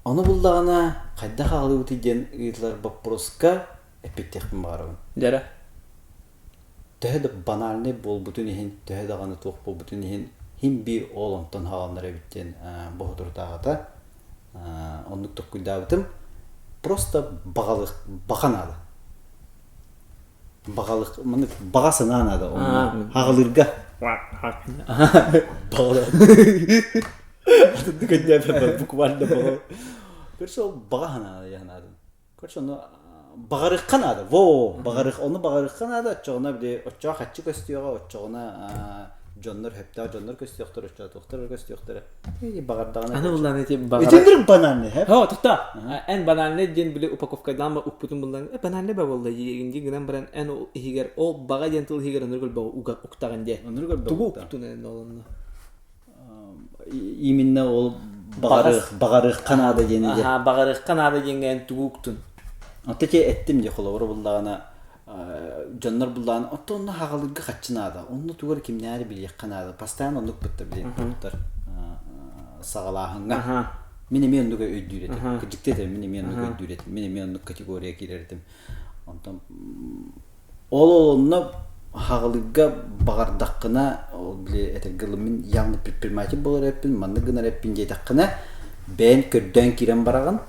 Ону буллаҕына хайдах аҕалыбытый диэн ыйытылар боппуруска эппиттиэхпин баҕарабын. Дьэрэ. Төһө да банальнай буолбутун иһин, төһө даҕаны туох буолбутун иһин, һин биир ол онтон хааланар эбит диэн боһутурутааҕыта оннук толкуйдаабытым. Просто баҕалык баҕа наада. Баҕалык маннык баҕа санаа наада онно хаҕалыырга. Баҕалык. Атыннык өйдөөбөппүн буквально баҕа. Короче, ол баҕа санаа наада. Короче, ону баҕарыахха наада. Во, баҕарых, ону баҕарыахха наада, оччоҕуна били оччоҕо хаччы көстүөҕэ, оччоҕуна дьоннор сөптөөх дьоннор көстүөхтэр, оччоотуохтар көстүөхтэрэ. Баҕардаҕына. Аны буллан эти баҕар. Итинник банальный, хэ? Хо, тохто. Эн банальный диэн били упаковкадан укпутун буллан, банальный ба буолла диэн гынан баран эн ол иһигэр ол баҕа диэн тыл иһигэр оннур көрбөҕө уктаҕын диэ. Оннур көрбөҕө. Тугу уктун эн ол онно? Именно ол баҕарых баҕарыахха наада диэн Аха, баҕарыахха наада диэҥҥэ эн тугу уктун? Оттон ити эттим дии холобура буллаҕына дьоннор буллаҕына оттон онно хаҕалыырга хаччы наада онно тугу эрэ кимнээри билиэххэ наада постоянно оннук бытта билиэн туттар саҕалааһыҥҥа мин эмиэ оннук өйдүүр этим кырдьыкты этим мин эмиэ оннук өйдүүр этим мин эмиэ оннук категория киирэр этим онтон Ол онно хаҕылыырга баҕардаххына, ол били этэргэ дылы мин явно предприниматель буолар эбиппин, маннык гынар эбиппин диэтэххинэ, бэйэн көрдөөн киирэн бараҕын,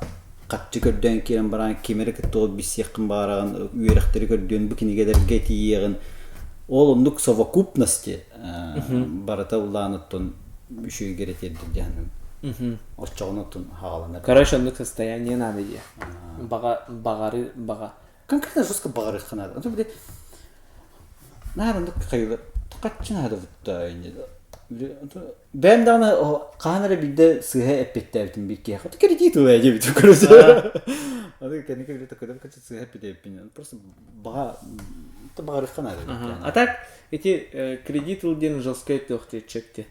харчы көрдөөн киирэн бараҕын, ким эрэ кытта ол билсиэххин баҕараҕын, үөрэхтэри көрдүөн, бу кинигэлэргэ тиийиэҕин. Ол оннук совокупности барыта улаан оттон үчүгэйгэ эрэ тиэрдэр дьаһаным. Оччоҕуна оттон хаҕаланар. Короче, оннук состояние надо дии. Баҕа, баҕары, баҕа. Конкретно жестко баҕарыахха наада. Онто били наар оннук хайылар хаччы наада бутта бэйэм даҕаны хаһан эрэ биирдэ сыыһа эппиэттээбитим биир киһиэхэ кредит ылаа диэбитим короче аны кэнники били такой короче сыыһа эппиттээбиппин просто баҕа баҕарыахха наада А так эти кредит ыл диэн жесткай туох чекти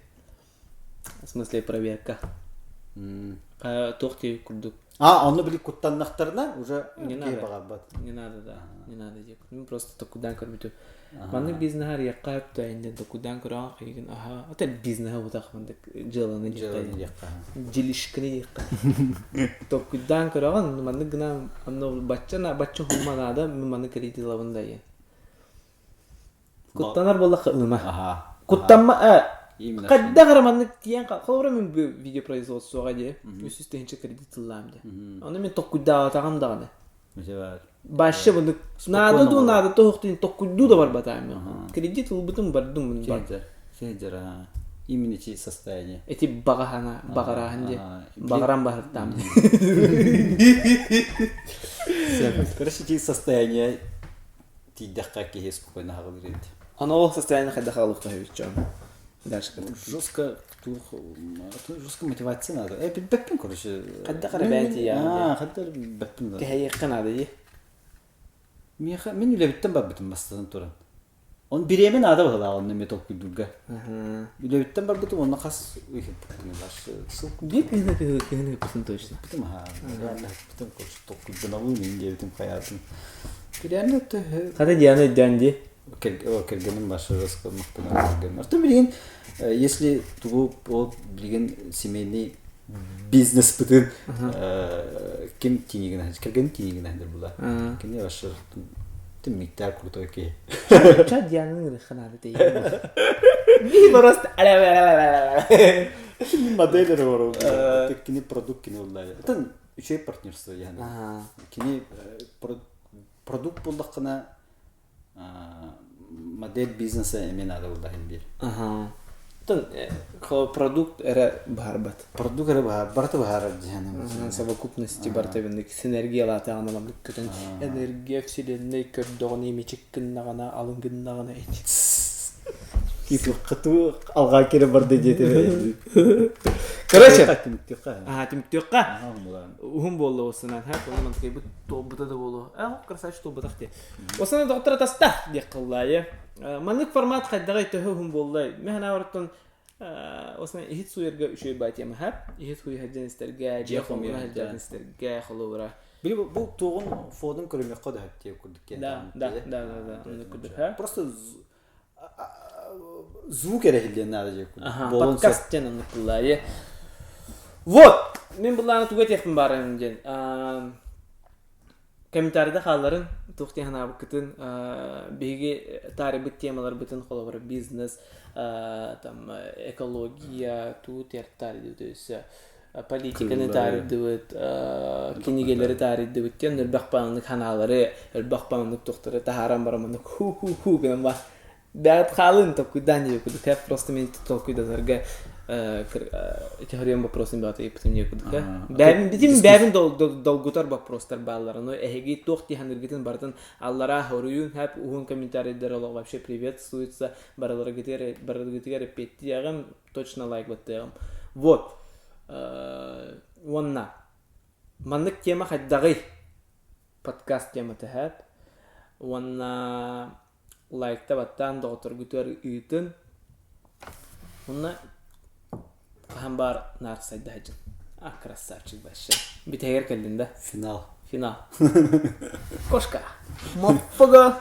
В смысле проверка. Туох диэбит курдук. А, онно били куттаннахтарына уже не надо. баҕарбат. Не надо, да. Не надо диэк. Ну просто токудан көрбүтүм. Маннык бизнеһы арыйахха өптө инде токудан көрөҕүн хайыгын аха. Ата бизнеһы бутах мандык дьыаланы диэххэ. Дьилишканы диэххэ. Токудан көрөҕүн маннык гына онно бачча бачча хумма наада маннык кредит ылабын да иен. Куттанар буоллахха ылыма. Аха. Куттамма Именно. Хайдах эрэ маннык тиийэн холобура мин бу видеопроизводствоҕа дии 300 тыһыынча кредит ыллаам дии. Ону мин токкуйдаабатаҕым даҕаны. Баще мындык наада дуу наада тоһуктуйун токкуйдуу да барбатаам. Кредит ылбытым бардым мун бар. Сидер, именно чи состояние. Эти баҕаһана баҕараһын дии. Баҕаран баһыртаам. Короче, ити состояние тиийдэххэ киһи спокойно аһаҕалыыр эбит. Аны ол состояние хайдах аҕалыахха сөбүй дьон? Дальше Жестко жестко мотивация надо. Билбэппин, короче. Хайдах эрэ бэйэн тиийэҕин Аа, хайдах эрэ билбэппин. Кэһэйиэххэ наада дии. Миэхэ мин үлэбиттэн барбытым бастатан туран. Он бириэмэ наада быһыылаах онно эмиэ толкуйдуурга. Үлэбиттэн барбытым онно хас сыл Биир кыһыны кыһыны ыппытын точно. ыппытым аһаа. Реально ыппытым короче толкуйданабын мин диэбитим хайаатын. Реально Хата Диана өйдөөн дии. Кэргэним башы махтанар кэргэним. Артым билигин если тугу ол билигин семейный бизнеспытын ким тиинигин кэргэн тиинигин аһындар була. Кини башы Түммүктээх крутой киһи. Ча Диананы ырыхха наада тейин. Би просто Модель эрэ оҥоробут. Кини продукт кини уллаа. Атын үчүгэй партнерство яһан. Кини продукт буллаххына модель бизнеса эмиэ наада буллаһын биир. Оттон продукт эрэ баһарбат. Продукт эрэ баһар, барыта баһарар дьиһэн. Совокупности барыта бинник синергиялаатаҕына маннык көтөн энергия вселенной көрдөҕүнэ имичик гыннаҕына алын гыннаҕына Кытуу алҕаа кире барда диэтэ. Короче, аха түмүктүөххэ. Уһун буолла осынан, ха, оны мантыкайбыт туолбута да буолуо. А, красавчик туолбатах дии. Осана доҕоттор атаста диэх кыллаайы. Маннык формат хайдаҕай төһө уһун буоллай? Мен ханаабарыттан осна иһит суйарга үчүгэй баа тема ха. Иһит суйа сылдьан истэргэ, дьиэ хомуйа сылдьан истэргэ холобура. Били бу туоҕун фодун көрүмүөххэ да хөп курдук Да, да, да, да, да, оннук курдук ха. Просто звук эрэ иһиллиэн наада дьиэ курдук. Подкаст диэн оннук кыллаайы. Вот, мен былааны туга этиэхпин баарым диэн. Комментарийда хаалларын, туох диэн санаабыккытын, биһиги таарыйбыт темаларбытын, холобура, бизнес, там, экология, туу таарыйдыбыт өссө политиканы таарыйдыбыт, кинигэлэри таарыйдыбыт диэн элбэх бааннык ханаалары, элбэх бааннык туохтары таһааран баран маннык ху-ху-ху гынан ба Бэт хаалын толкуйдаан диye курдук просто мен толкуйданарга теорем вопросын баата ыйыппытым диye курдук бэбин битим бэбин долгутар вопростар бааллар но эһиги туох тиһаныргытын барытын аллараа хоруйун хэп уһун комментарийдар олох вообще приветствуется барыларгытыгар барыларгытыгар эппиэттиэҕим точно лайк баттыаҕым вот уонна маннык тема хайдаҕый подкаст темата хэп уонна лайкта баттаан доҕотторгутугар ыытын уонна хаһан баар наар сайда сылдьын а красавчик вообще бүтэһигэр кэллин да финал финал кошка маппага.